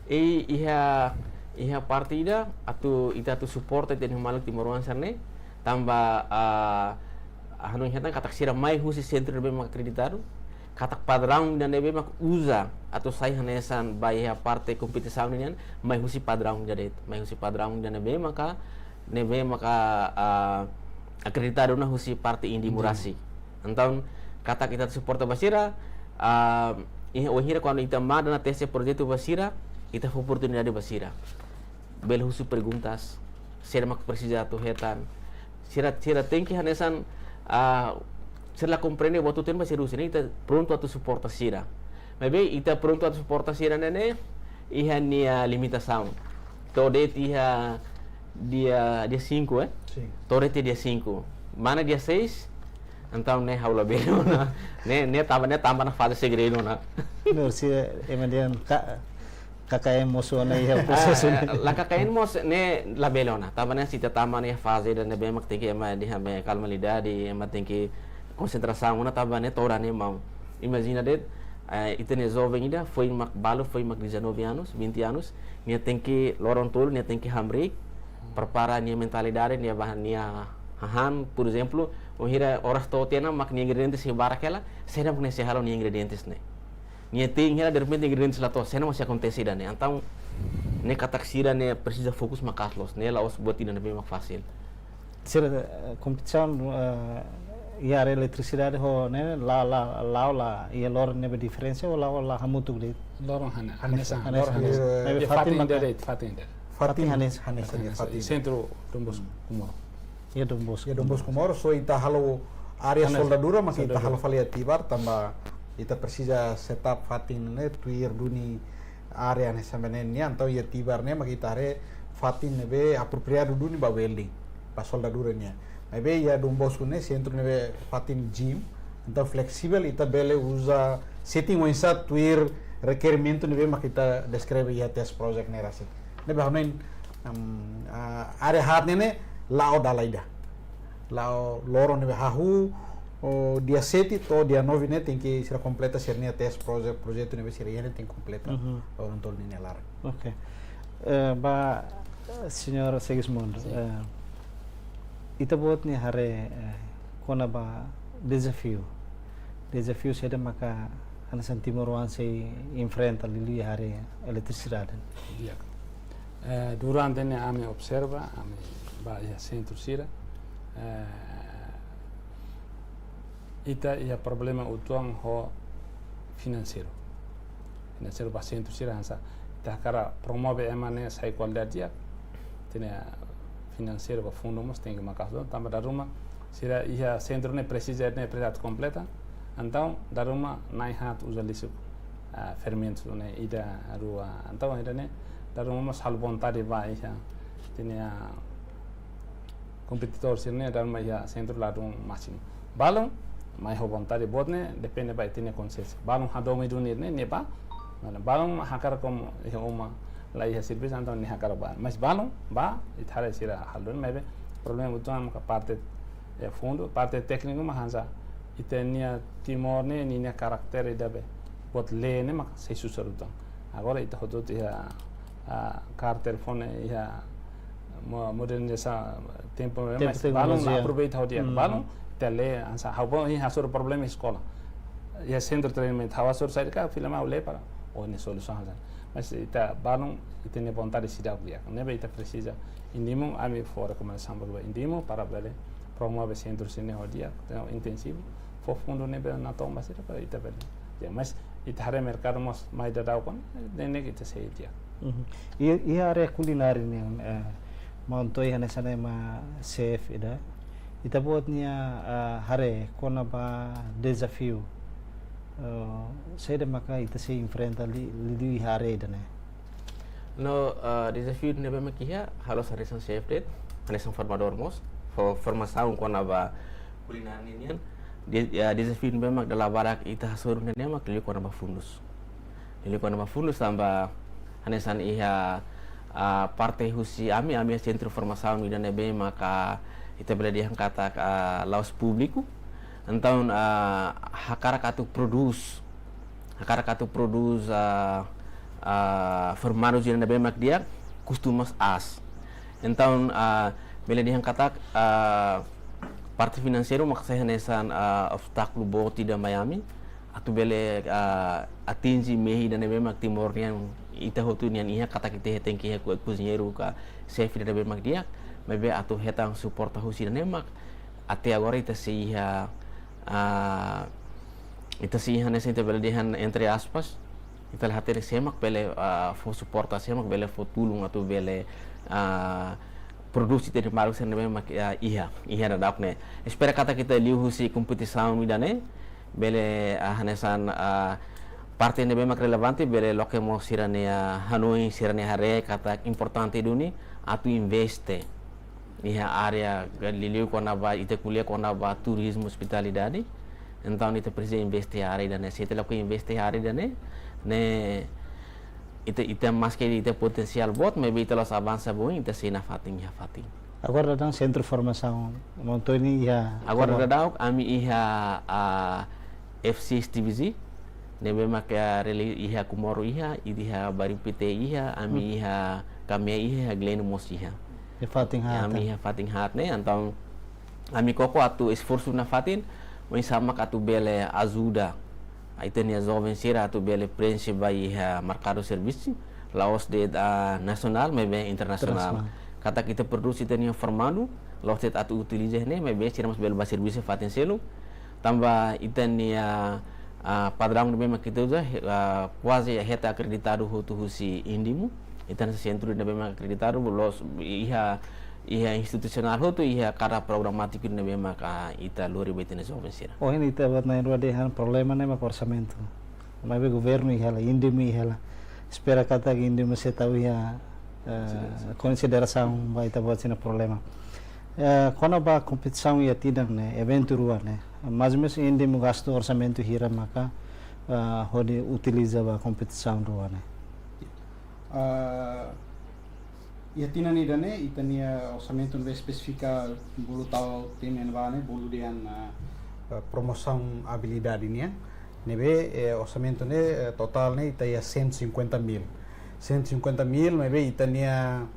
I iha, iha parte ida atu, ita atu suporta ita-nia maluk timoroan sira-ne'e, tanba, ah, hanoin hetan katak sira mai husi sentru ne'ebé mak akreditadu, katak padraun ida ne'ebé mak uza atu sai hanesan ba iha parte kompetisaun nian, mai husi padraun ida de'it, mai husi padraun ida ne'ebé maka, ne'ebé maka, ah, akreditadu ona husi parte INDIMU rasik. Entaun, katak ita suporta ba sira, ah, iha, wainhira kuandu ita manda ona teste projetu ba sira, ita fó oportunidade ba sira bele husu perguntas, sira mak presiza atu hetan. Sira, sira tenke hanesan, ah, sira la komprende buat hotu-hotu ne'ebé sira husu, ne'e ita prontu atu suporta sira. Maibé ita prontu atu suporta sira ne'e, ne'e iha nia limitasaun. To'o de'it iha dia, dia cinco, eh? Sin. To'o de'it dia cinco. Mana dia seis, entaun ne'e ha'u labele ona. Ne'e, ne'e tanba, ne'e tanba ona faze segredu ona. Nur, se ema dehan ka, K K N mosu ona iha prosesu ne'e. Ah, la K K N mós ne'e labele ona. Tanba ne'e se ita tama ona iha faze ida ne'ebé mak tenke ema dehan be kalma lidadi, ema tenke konsentrasaun ona tanba ne'e todan ne'e maun. Imajina de'it, eh, ita-nia joven ida, foin mak balu, foin mak dezanove anos, vinte anos, nia tenke loron tolu, nia tenke hamriik, prepara nia mentalidade, nia ba, nia hahán, por ezemplu, wainhira oras to'o tiha ona mak nia ingredientes sei barak hela, saida mak nia sei halo nia ingredientes ne'e. Nia te'in hela derrepente ingredientes la to'o, saida mak sei akontese ida ne'e. Entaun, ne'e katak sira ne'e presiza fokus maka'as loos, ne'e la'ós buat ida ne'ebé mak fasil. Sira, eh, kompetisaun, eh, iha área eletrisidade ho ne'e, la, la, la'o la, iha loron ne'ebé diferensa, ou la'o la hamutuk de'it? Loron hane-, hanesan, hanesan, loron hanesan. Hanesan. Ne'ebé iha fatin fatin maka ida de'it, fatin ida. Fatin, fatin hanesan, hanesan, iha fatin. Sentru Dom Bosco, hmm, Comoro. Iha Dom Bosco. Iha Dom Bosco Comoro, só ita halo área, hanesan, soldadura, mas ita, soldadura, halo fali iha Tibar, tanba ita presiza set up fatin ne'e, tuir duni área ne'e sampai ne'e nian, entaun iha Tibar ne'e mak ita haree fatin ne'ebé apropriadu duni ba welding, ba soldadura nian. Maibé iha Dom Bosco ne'e sentru ne'ebé fatin gym, entaun fleksivel, ita bele uza setting oinsá tuir rekerimentu ne'ebé mak ita deskreve iha test project ne'e rasik. Ne'ebé ha'u hanoin, em, ah, área haat ne'e ne'e la'o dala ida. La'o loron ne'ebé hahú, o, dia sete to'o dia nove ne'e tenke sira kompleta sira-nia test project, projetu ne'ebé sira iha ne'e tenke kompleta. Mhm. Loron tolu ne'e nia laran. Oke. Eh, ba, eh, señór Segismundo, sin, eh, ita-boot nia haree, eh, kona-ba dezafiu. Dezafiu saida maka hanesan timoroan sei enfrenta liuliu iha área eletrisidade? Ya. Eh, durante ne'e ami observa, ami ba iha sentru sira, eh, ita iha problema uitoan ho finanseiru. Finanseiru ba sentru sira hanesan ita hakarak promove ema ne'e sai kualidade di'ak. Ita-nia finanseiru ba fundu mós tenke maka'as loos, tanba dala ruma sira iha sentru ne'e presiza, ne'e presiza atu kompleta. Entaun dala ruma na'in haat uza lixu, ah, fermentu ne'e ida, rua. Entaun ida-ne'e dala ruma mós halo vontade ba iha ita-nia kompetidór sira-ne'e dala ruma iha sentru ladún másimu. Balun mai ho vontade boot ne'e depende ba ita-nia konsiénsia. Balun hadomi duni ne'e, ne'e ba. Mana balun hakarak komu iha uma la iha servisu, entaun nia hakarak ba. Mas balun ba, ita haree sira halo duni, maibé problema uitoan maka parte, eh, fundu, parte tékniku mak hanesan ita-nia Timor ne'e, ninia karakter ida be buat lee ne'e mak sei susar uitoan. Agora ita hotu-hotu iha, ah, kaer telefone, iha mo-, modernizasaun tempu, tempu mas balun teknolojia. Aproveita ho di'ak. Hmm. Balun ita lee hanesan, ha'u bá iha hasoru problema eskola. Iha sentru treinamentu, ha'u hasoru saida ka, fila mai ha'u lee para, oh, ne'e solusaun hanesan. Mas ita balun, ita-nia vontade seidauk di'ak. Ne'ebé ita presiza INDIMU, ami fó rekomendasaun ba INDIMU para bele promove sentru sira-ne'e ho di'ak, tenke intensivu, fó fundu ne'ebé natoon ba sira para ita bele. Ya, mas ita haree merkadu mós mai daudaun, ne'e, ne'e ita sei di'ak. Mhm. I, iha área kulinária nian, eh, maun Toy hanesan ema xefe ida. Ita-boot nia, eh, haree kona-ba dezafiu, eh, saida maka ita sei enfrenta li-, liuliu iha área ida-ne'e? No, eh, dezafiu ne'ebé mak iha, halo hanesan xefe de'it, hanesan formadór mós, fó formasaun kona-ba kulinária nian. De-, eh, dezafiu ne'ebé mak dala barak ita hasoru ne'e mak liuliu kona-ba fundus. Liuliu kona-ba fundus tanba hanesan iha, ah, parte husi ami, ami sentru formasaun ida ne'ebé maka Ita bele dehan katak, ah, la'ós públiku. Entaun, ah, hakarak atu prodús, hakarak atu prodús, ah, ah, formandu sira ne'ebé mak di'ak, kustu mós aas. Entaun, ah, bele dehan katak, ah, parte finanseiru mak sai hanesan, ah, obstákulu boot ida mai ami atu bele, ah, atinje mehi ida ne'ebé mak Timor nian, ita hotu nian iha, katak ita tenke iha ko-, kozinheiru ka xefe ida ne'ebé mak di'ak, maibé atu hetan suporta husi ida-ne'e mak até agora ita sei iha, ah, ita sei iha hanesan ita bele dehan entre aspas, ita la hatene sé mak bele, ah, fó suporta, sé mak bele fó tulun atu bele, ah, prodús ita-nia maluk sira ne'ebé mak, ah, iha, iha daudauk ne'e. Espera katak ita liuhusi kompetisaun ida-ne'e bele, ah, hanesan, ah, parte ne'ebé mak relevante bele loke mós sira-nia, ah, hanoin, sira-nia haree katak importante duni atu investe iha área liuliu kona-ba, ita ko'alia kona-ba turizmu, ospitalidade. Entaun ita presiza investe iha área ida-ne'e. Se ita lakohi investe iha área ida-ne'e, ne'e ita, ita maske ita potensiál boot, maibé ita la'ós avansa ba oin, ita sei nafatin iha fatin. Agora daudaun sentru formasaun, montou ini iha Agora daudaun ami iha, ah, F C S T V Z, ne'ebé mak, ah, reli iha Comoro iha, ita iha Bairru Pité iha, ami iha Kamea iha, Gleno mós iha. Iha fatin haat, ami iha fatin haat ne'e, entaun ami koko atu esforsu nafatin, oinsá mak atu bele ajuda ita-nia joven sira atu bele prenxe ba iha merkadu servisu, la'ós de'it, ah, nasionál, maibé internasionál. Internasionál. Katak ita prodús ita-nia formandu, la'ós de'it atu utiliza ne'e, maibé sira mós bele ba servisu fatin seluk. Tanba ita-nia, ah, padraun ne'ebé mak ita uza, he-, ah, kuaze hetan akreditadu hotu husi INDIMU. Ita-nia sentru ne'ebé mak akreditadu, la'ós iha, iha institusionál hotu, iha kada programátiku ne'ebé mak, ah, ita lori ba ita-nia joven sira. Oh, ini ita buat na'in-rua dehan problema ne'e mak orsamentu. Maibé governu iha hela, INDIMU iha hela. Espera katak INDIMU sei tau iha, eh, konsiderasaun ba ita-boot sira-nia problema. Eh, kona-ba kompetisaun iha tinan ne'e, eventu rua ne'e. Mais ou menus INDIMU gastu orsamentu hira maka, eh, hodi utiliza ba kompetisaun rua ne'e. Ah, iha tinan ida-ne'e, ita-nia orsamentu ne'ebé espesifika bolu tau tinan ba ne'e, bolu dehan, ah, eh, promosaun abilidade nian. Ne'ebé, eh, orsamentu ne'e, eh, totál ne'e ita iha cento e cinquenta mil. Cento e cinquenta mil, maibé ita-nia,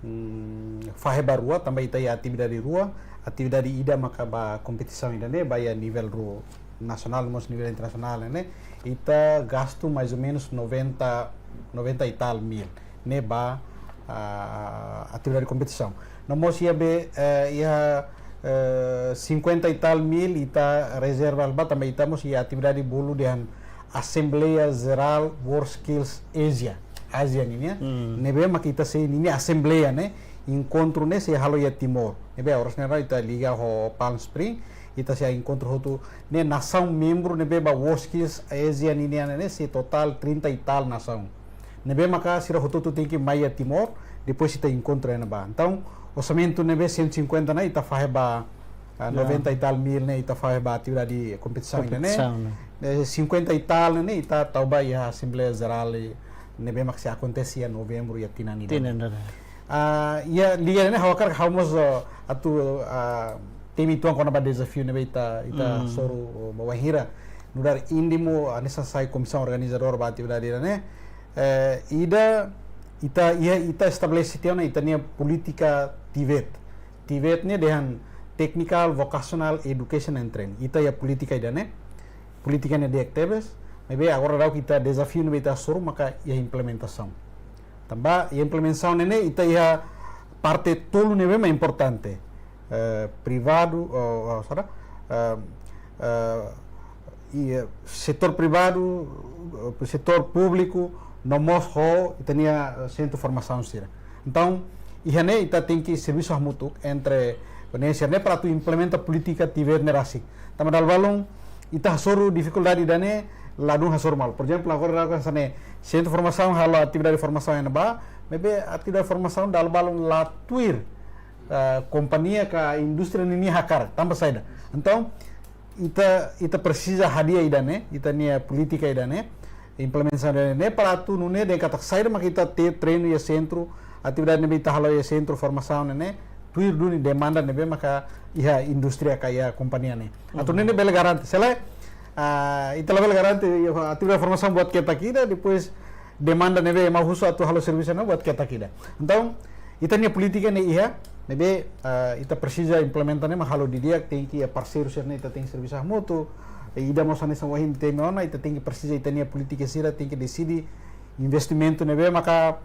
mm, fahe ba rua, tanba ita iha atividade rua, atividade ida maka ba kompetisaun ida-ne'e, ba iha nivel rua, nasionál, mós nivel internasionál, ne'e. Ita gastu mais ou menus noventa, noventa e tal mil ne'e ba, ah, atividade kompetisaun. No mós iha be, eh, iha, eh, cinquenta e tal mil ita rezerva ba, tanba ita mós iha atividade bolu dehan Assembleia Geral WorldSkills Asia, Ázia ninian. Hmm. Ne'ebé mak ita sei ninia assembleia ne'e, enkontru ne'e sei halo iha Timor. Ne'ebé oras ne'e ita liga ho Palm Spring, ita sei enkontru hotu ne'e nasaun membru ne'ebé ba WorldSkills Asia ninian ne'e sei totál trinta e tal nasaun. Ne'ebé maka sira hotu-hotu tenke mai iha Timor, depois ita enkontru iha ne'ebá. Entaun, orsamentu ne'ebé cento e cinquenta ne'e ita fahe ba, ah, Ya. noventa e tal mil ne'e ita fahe ba atividade kompetisaun ne'e. Kompetisaun ne'e. Eh, cinquenta e tal ne'e ita tau ba iha Assembleia Geral ne'ebé mak sei akontese iha novembru iha tinan ida. Tinan ida. Ah, iha liga ne'e ha'u hakarak ha'u mós, ah, atu, ah, temi uitoan kona-ba dezafiu ne'ebé ita, ita Hmm. hasoru, oh, ba wainhira nu'udar INDIMU hanesan sai komisaun organizadór ba atividade ida-ne'e. Eh, ida, ita, iha, ita estabelese tiha ona ita-nia polítika TVET. TVET ne'e dehan Technical Vocational Education and Training. Ita iha polítika ida-ne'e, polítika ne'e di'ak tebes, maibé agora daudauk ita dezafiu ne'ebé ita hasoru maka iha implementasaun. Tanba iha implementasaun ne'e ne'e ita iha parte tolu ne'ebé mak importante. Eh, privadu, oh, oh, saida? Eh, eh, i, eh, setór privadu, eh, setór públiku, no mós ho ita-nia, eh, sentru formasaun sira. Entaun, iha ne'e ita tenke servisu hamutuk entre Indonézia ne'e para atu implementa polítika TVET ne'e rasik. Tanba dala balun ita hasoru difikuldade ida-ne'e ladún hasoru malu. Por ezemplu, agora daudauk hanesan ne'e sentru formasaun halo atividade formasaun iha ne'ebá, maibé atividade formasaun dala balun la tuir, eh, kompañia ka indústria ninia hakarak, tanba saida. Entaun, ita, ita presiza hadi'a ida-ne'e, ita-nia polítika ida-ne'e, implementasaun ida-ne'e, para atu nune'e dehan katak saida mak ita te-, treinu iha sentru, atividade ne'ebé ita halo iha sentru formasaun ne'e, tuir duni demanda ne'ebé maka iha indústria ka iha kompañia ne'e. Atu ne'e bele garante. Se lae, ah, ita labele garante, iha atividade formasaun buat ketak ida, depois demanda ne'ebé ema husu atu halo servisu ne'e buat ketak ida. Entaun, ita-nia polítika ne'e iha, ne'ebé, ah, ita presiza implementa ne'e mak halo didi'ak, tenke iha parseiru sira-ne'e ita tenke servisu hamutuk, ida mós hanesan ohin temi ona, ita tenke presiza ita-nia polítika sira, tenke deside investimentu ne'ebé maka,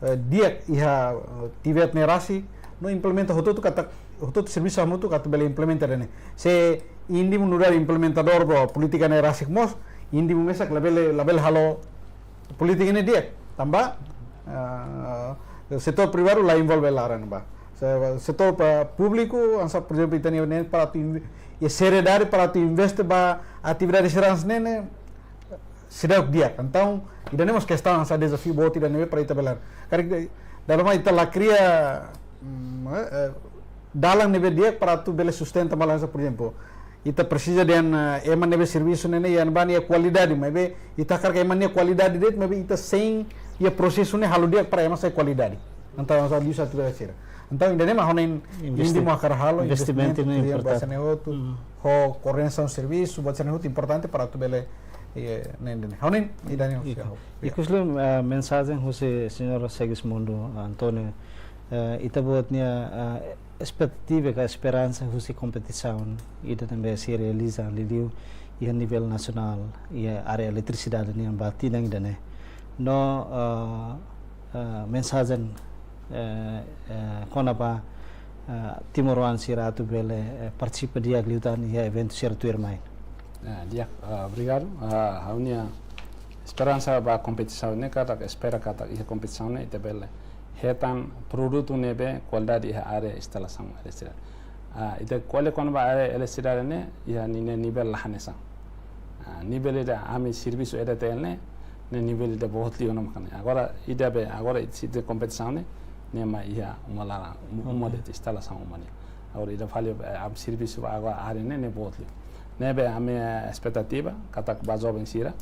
eh, di'ak iha, eh, TVET ne'e rasik, no implementa hotu-hotu katak, hotu-hotu servisu hamutuk atu bele implementa ida-ne'e. Se INDM nu'udar implementadór ba polítika ne'e rasik mós, INDM mesak labele, labele halo polítika ne'e di'ak. Tanba, eh, setór privadu la envolve laran ba. Se-, setór pa-, públiku, hanesan, por ezemplu, ita-nia ne'e para atu inve-, iha seriedade para atu investe ba atividade sira hanesan ne'e, seidauk di'ak. Entaun, ida-ne'e mós kestaun hanesan dezafiu boot ida ne'ebé para ita bele. Karik de, dala ruma ita la kria, mm, eh, eh, dalan ne'ebé di'ak para atu bele sustenta malansa, por ezemplu. Ita presiza dehan, eh, ema ne'ebé servisu ne'e, ne'e iha ne'ebá nia kualidade, maibé ita hakarak ema nia kualidade de'it, maibé ita sein iha prosesu ne'e halo di'ak para ema sai kualidade. Entaun, hanesan liuhusi atividade sira. Entaun, ida-ne'e mak ha'u hanoin Investi-, INDM hakarak halo, investimentu investimentu, ne'e por ezemplu, importante. Buat sira-ne'e hotu, ho koordenasaun servisu, buat sira-ne'e hotu importante para atu bele, eh, ne'e, ne'e. Ha'u hanoin, ida-ne'e, Ika. Ikus liu, ah, mensajen husi señór Segismundo António, eh, ita-boot nia, ah, espetativa ka esperansa husi kompetisaun ida ne'ebé sei realiza liuliu iha nivel nasionál, iha área eletrisidade nian ba tinan ida-ne'e. No, ah, ah, mensajen, eh, eh, kona-ba, ah, timoroan sira atu bele, eh, partisipa di'ak liután iha eventu sira tuirmai. Ah, di'ak, ah, obrigadu. Ah, ha'u-nia esperansa ba kompetisaun ne'e katak, espera katak iha kompetisaun ne'e ita bele hetan produtu ne'ebé kualidade iha área instalasaun eletrisidade. Ah, ita ko'alia kona-ba área eletrisidade ne'e, iha ninia nivel la hanesan. Ah, nivel ida ami servisu EDTL ne'e, ne'e nivel ida boot liu ona mak ne'e. Agora, ida be, agora ita kompetisaun ne'e, ne'e mak iha uma laran, uma, uma, oke, de'it, instalasaun uma ne'e. Agora ida fali, eh, ami servisu ba agora área ne'e, ne'e boot liu. Ne'ebé ami, eh, espetativa, katak ba joven sira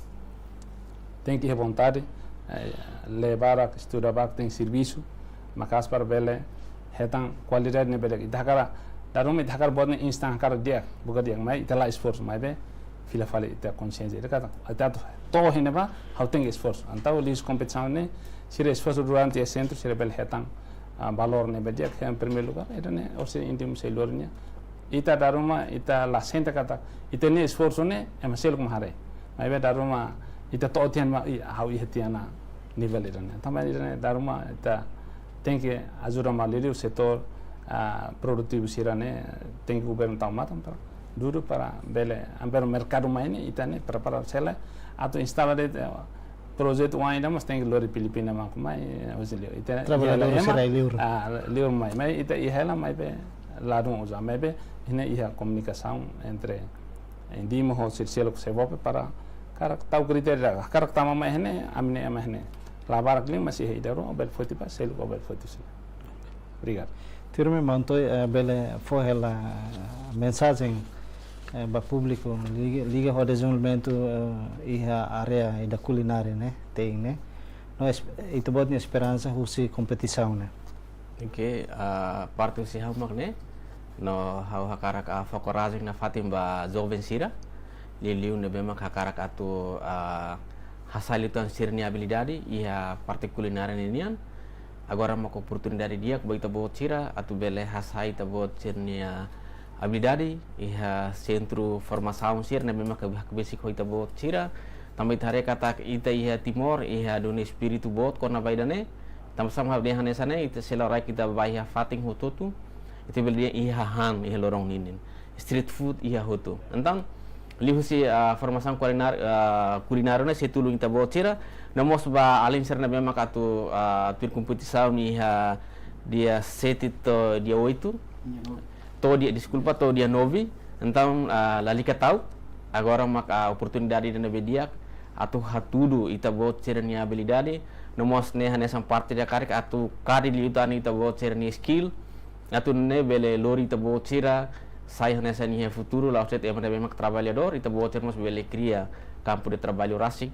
tenke iha vontade, eh, lee barak, estuda barak, tenke servisu maka'as para bele hetan kualidade ne'ebé di'ak. Ita hakarak, dala ruma ita hakarak buat ne'e instan, hakarak di'ak, buka di'ak, mai ita la esforsu, maibé fila fali ita konxiénsia ida katak, ita atu to'o iha ne'ebá, ha'u tenke esforsu. Entaun liuhusi kompetisaun ne'e, sira esforsu durante iha sentru, sira bele hetan, ah, valór ne'ebé di'ak, iha primeiru lugár, ida-ne'e, orsida INDM sei lori nia. Ita dala ruma, ita la sente katak, ita-nia esforsu ne'e, ema seluk mak haree. Maibé dala ruma, ita to'o tiha ona, i, ha'u iha tiha ona nivel ida-ne'e. Tanba ida-ne'e, dala ruma, ita tenke ajuda malu liu setór, ah, produtivu sira-ne'e, tenke governu tau matan para dudu para bele, amper merkadu mai ne'e, ita ne'e prepara sela, atu instala de'it, eh, projetu oan ida mós tenke lori Filipina mak mai, eh, husi liur. Ita, traballadór iha hela ema, sira liur. Ah, liur mai, mai ita iha hela maibé ladún uza, maibé iha ne'e iha komunikasaun entre INDM ho sira seluk SEVOPE para hakarak tau kritéria, hakarak tama mai iha ne'e, ami ne'e ema iha ne'e. La barak liu, mas iha ida rua, bele foti ba, seluk bele foti sini. Obrigadu. Tuirmai maun Toi, eh, bele fó hela mensajen, eh, ba públiku liga, liga ho dezenvolvimentu, eh, iha área ida kulinária ne'e, te'in ne'e. No es-, ita-boot nia esperansa husi kompetisaun ne'e. Oke, ah, parte husi ha'u mak ne'e. No ha'u hakarak, ah, fó korajen nafatin ba joven sira. Liuliu ne'ebé mak hakarak atu, ah, hasai liután sira-nia abilidade iha parte kulinária ninian. Agora mak oportunidade di'ak ba ita-boot sira atu bele hasai ita-boot sira-nia abilidade iha sentru formasaun sira ne'ebé mak hakbesik ho ita-boot sira. Tanba ita haree katak ita iha Timor iha duni espíritu boot kona-ba ida-ne'e. Tanba sama ha'u dehan hanesan ne'e, ita sei la rai ita ba iha fatin hotu-hotu. Ita bele dehan iha hahán, iha loron ninin. Street food iha hotu. Entaun, liuhusi, ah, formasaun kulinár-, ah, kulinária ne'e sei tulun ita-boot sira. No mós ba alin sira ne'ebé mak atu, ah, tuir kompetisaun iha dia sete to'o dia oito. To'o dia, deskulpa, to'o dia nove. Entaun, ah, lalika ta'uk. Agora mak, ah, oportunidade ida ne'ebé di'ak atu hatudu ita-boot sira-nia abilidade. No mós ne'e hanesan parte ida karik atu kari liután ita-boot sira-nia skill. Atu nune'e bele lori ita-boot sira sai hanesan iha futuru, la'ós de'it ema ne'ebé mak traballadór, ita-boot sira mós bele kria kampu de traballu rasik.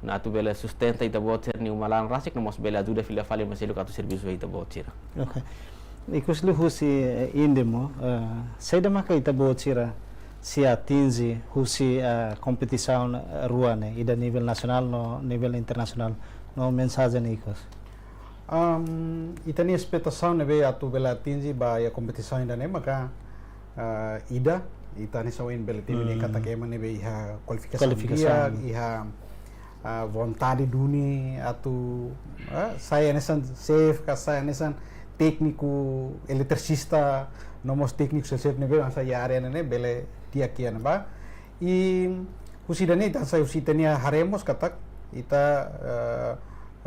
No atu bele sustenta ita-boot sira-nia uma laran rasik, no mós bele ajuda fila fali ema seluk atu servisu ita-boot sira. Oke. Ikus liu husi, eh, INDIMU, eh, saida maka ita-boot sira sei atinje husi, eh, kompetisaun, eh, rua ne'e, ida nivel nasionál no nivel internasionál, no mensajen ikus? Am, ita-nia espetasaun ne'ebé atu bele atinje ba iha kompetisaun ida-ne'e maka, ah, ida, ita hanesan ohin bele dehan ne'e, hmm, katak ema ne'ebé iha kualifikasaun, kualifikasaun di'ak, iha, ah, vontade duni atu, ah, sai hanesan xefe, ka sai hanesan tékniku eletrisista, no mós tékniku self-service ne'ebé hanesan iha área ne'e bele di'ak iha ne'ebá. I husi ida-ne'e ita sai husi ita-nia haree mós katak ita, eh,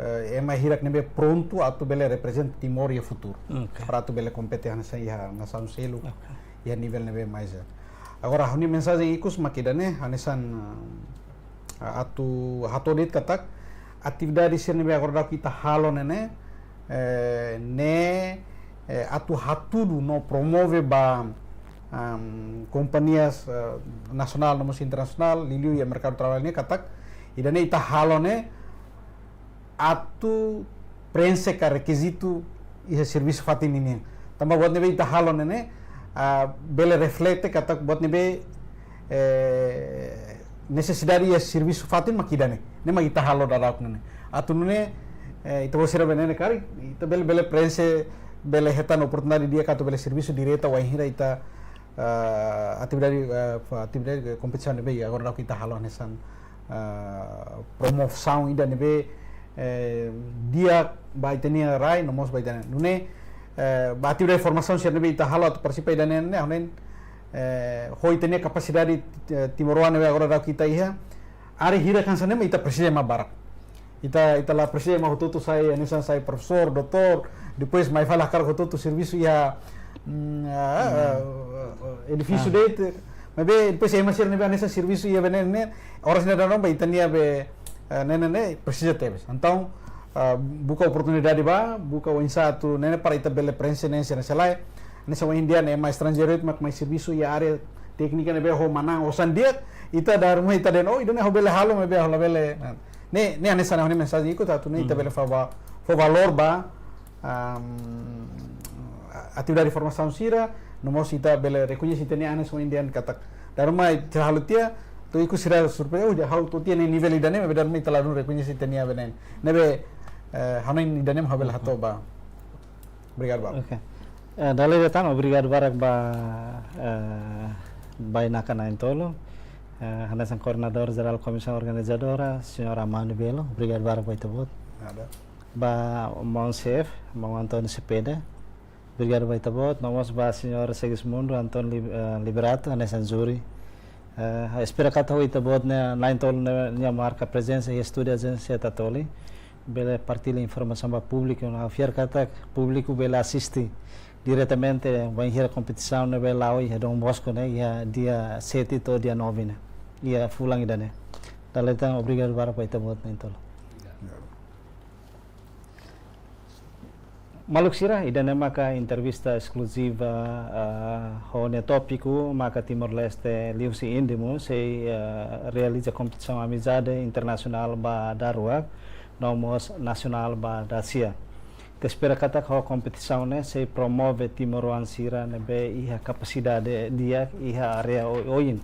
eh, ema hirak ne'ebé prontu atu bele reprezenta Timor iha futuru. Oke. Para atu bele kompete hanesan iha nasaun seluk, oke, iha nivel ne'ebé mais, eh. Agora, ha'u-nia mensajen ikus mak ida-ne'e, hanesan, eh, atu hato'o de'it katak atividade sira ne'ebé agora daudauk ita halo ne'e ne'e, eh, ne'e, eh, atu hatudu no promove ba, am, kompañias, eh, nasionál no mós internasionál, liuliu iha merkadu traballu ne'e katak ida-ne'e ita halo ne'e atu prenxe ka rekizitu iha servisu fatin ninian. Tanba buat ne'ebé ita halo ne'e ne'e, ah, bele reflete katak buat ne'ebé, eh, nesesidade iha servisu fatin mak ida-ne'e. Ne'e mak ita halo daudauk ne'e ne'e. Atu nune'e, eh, ita-boot sira bele ne'e karik, ita bele, bele prenxe, bele hetan oportunidade di'ak atu bele servisu direta wainhira ita, ah, atividade, ah, atividade kompetisaun ne'ebé agora daudauk ita halo hanesan, ah, promosaun ida ne'ebé, eh, di'ak ba ita-nia rai no mós ba ita-nia. Nune'e, eh, ba atividade formasaun sira ne'ebé ita halo atu partisipa ida-ne'e ne'e, ha'u hanoin, eh, ho ita-nia kapasidade, eh, timoroan ne'ebé agora daudauk ita iha, área hirak hanesan ne'e mak ita presiza ema barak. Ita, ita la presiza ema hotu-hotu sai, hanesan sai profesór, doutór, depois mai fali hakarak hotu-hotu servisu iha, mm, ah, ah, edifísiu, ah, de'it. Maibé depois ema sira ne'ebé hanesan servisu iha be ne'e ne'e, oras ne'e daudaun ba ita-nia be, eh, ne'e ne'e ne'e, presiza tebes. Entaun, ah, buka oportunidade ba, buka oinsá atu ne'e ne'e para ita bele prenxe ne'e sira ne'e selae. Hanesan ohin dehan ne'e ema estranjeiru mak mai servisu iha área téknika ne'ebé ho manán osan di'ak, ita dala ruma ita dehan, oh, ida-ne'e ha'u bele halo, maibé ha'u labele. Ne'e, ne'e hanesan ha'u-nia mensajen ikus atu nune'e ita, hmm, bele fó va-, fó valór ba, am, atividade formasaun sira, no mós ita bele rekoñese ita-nia an hanesan ohin dehan katak. Dala ruma ita halo tiha, to'o ikus sira surpreza, oh, ha'u to'o tiha ne'e nivel ida-ne'e, maibé dala ruma ita ladún rekoñese ita-nia be ne'e. Ne'ebé, eh, ha'u hanoin ida-ne'e mak ha'u bele hato'o ba. Obrigadu barak. Oke. Eh, dala ida tan, obrigadu barak ba, eh, bainaka na'in-tolu. Eh, hanesan Koordenadór Jerál Komisaun Organizadora, Señór Amani Belo, obrigadu barak ba ita-boot. Nada. Ba maun xefe, maun António Cepeda, obrigadu ba ita-boot. No mós ba Señór Segismundo António Lib-, eh, Liberato, hanesan júri. Eh, espera katak ho ita-boot ne'e, na'in-tolu ne'e, nia marka prezensa iha estúdiu Ajénsia Tatoli, bele partilla informasaun ba públiku, no ha'u fiar katak públiku bele asiste diretamente bainhira kompetisaun ne'ebé la'o iha Dom Bosco ne'e, iha dia sete to'o dia nove ne'e, iha fulan ida-ne'e. Dala ida tan, obrigadu barak ba ita-boot na'in-tolu. Maluk sira, ida-ne'e maka entrevista eskluziva, ah, ho nia tópiku maka Timor-Leste liuhusi INDIMU sei, ah, realiza kompetisaun amizade internasionál ba daruak, no mós nasionál ba dasia. Ita espera katak ho kompetisaun ne'e sei promove timoroan sira ne'ebé iha kapasidade di'ak iha área o-, oin.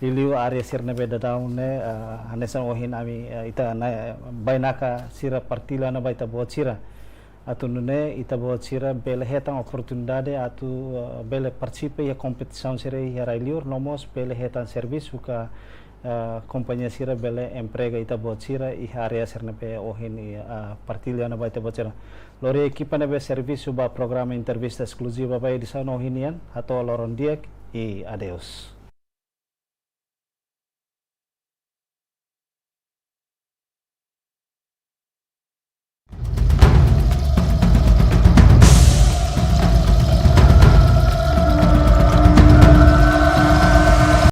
Liuliu área sira ne'ebé daudaun ne'e, ah, hanesan ohin ami, ah, ita-nia bainaka sira partilla ona ba ita-boot sira. Atu nune'e ita-boot sira bele hetan oportunidade atu, eh, bele partisipa iha kompetisaun sira iha rai-liur, no mós bele hetan servisu ka, eh, kompañia sira bele emprega ita-boot sira iha área sira ne'ebé ohin, eh, partilla ona ba ita-boot sira. Lori ekipa ne'ebé servisu ba programa entrevista eskluziva ba edisaun ohin nian, hato'o loron di'ak i adeus.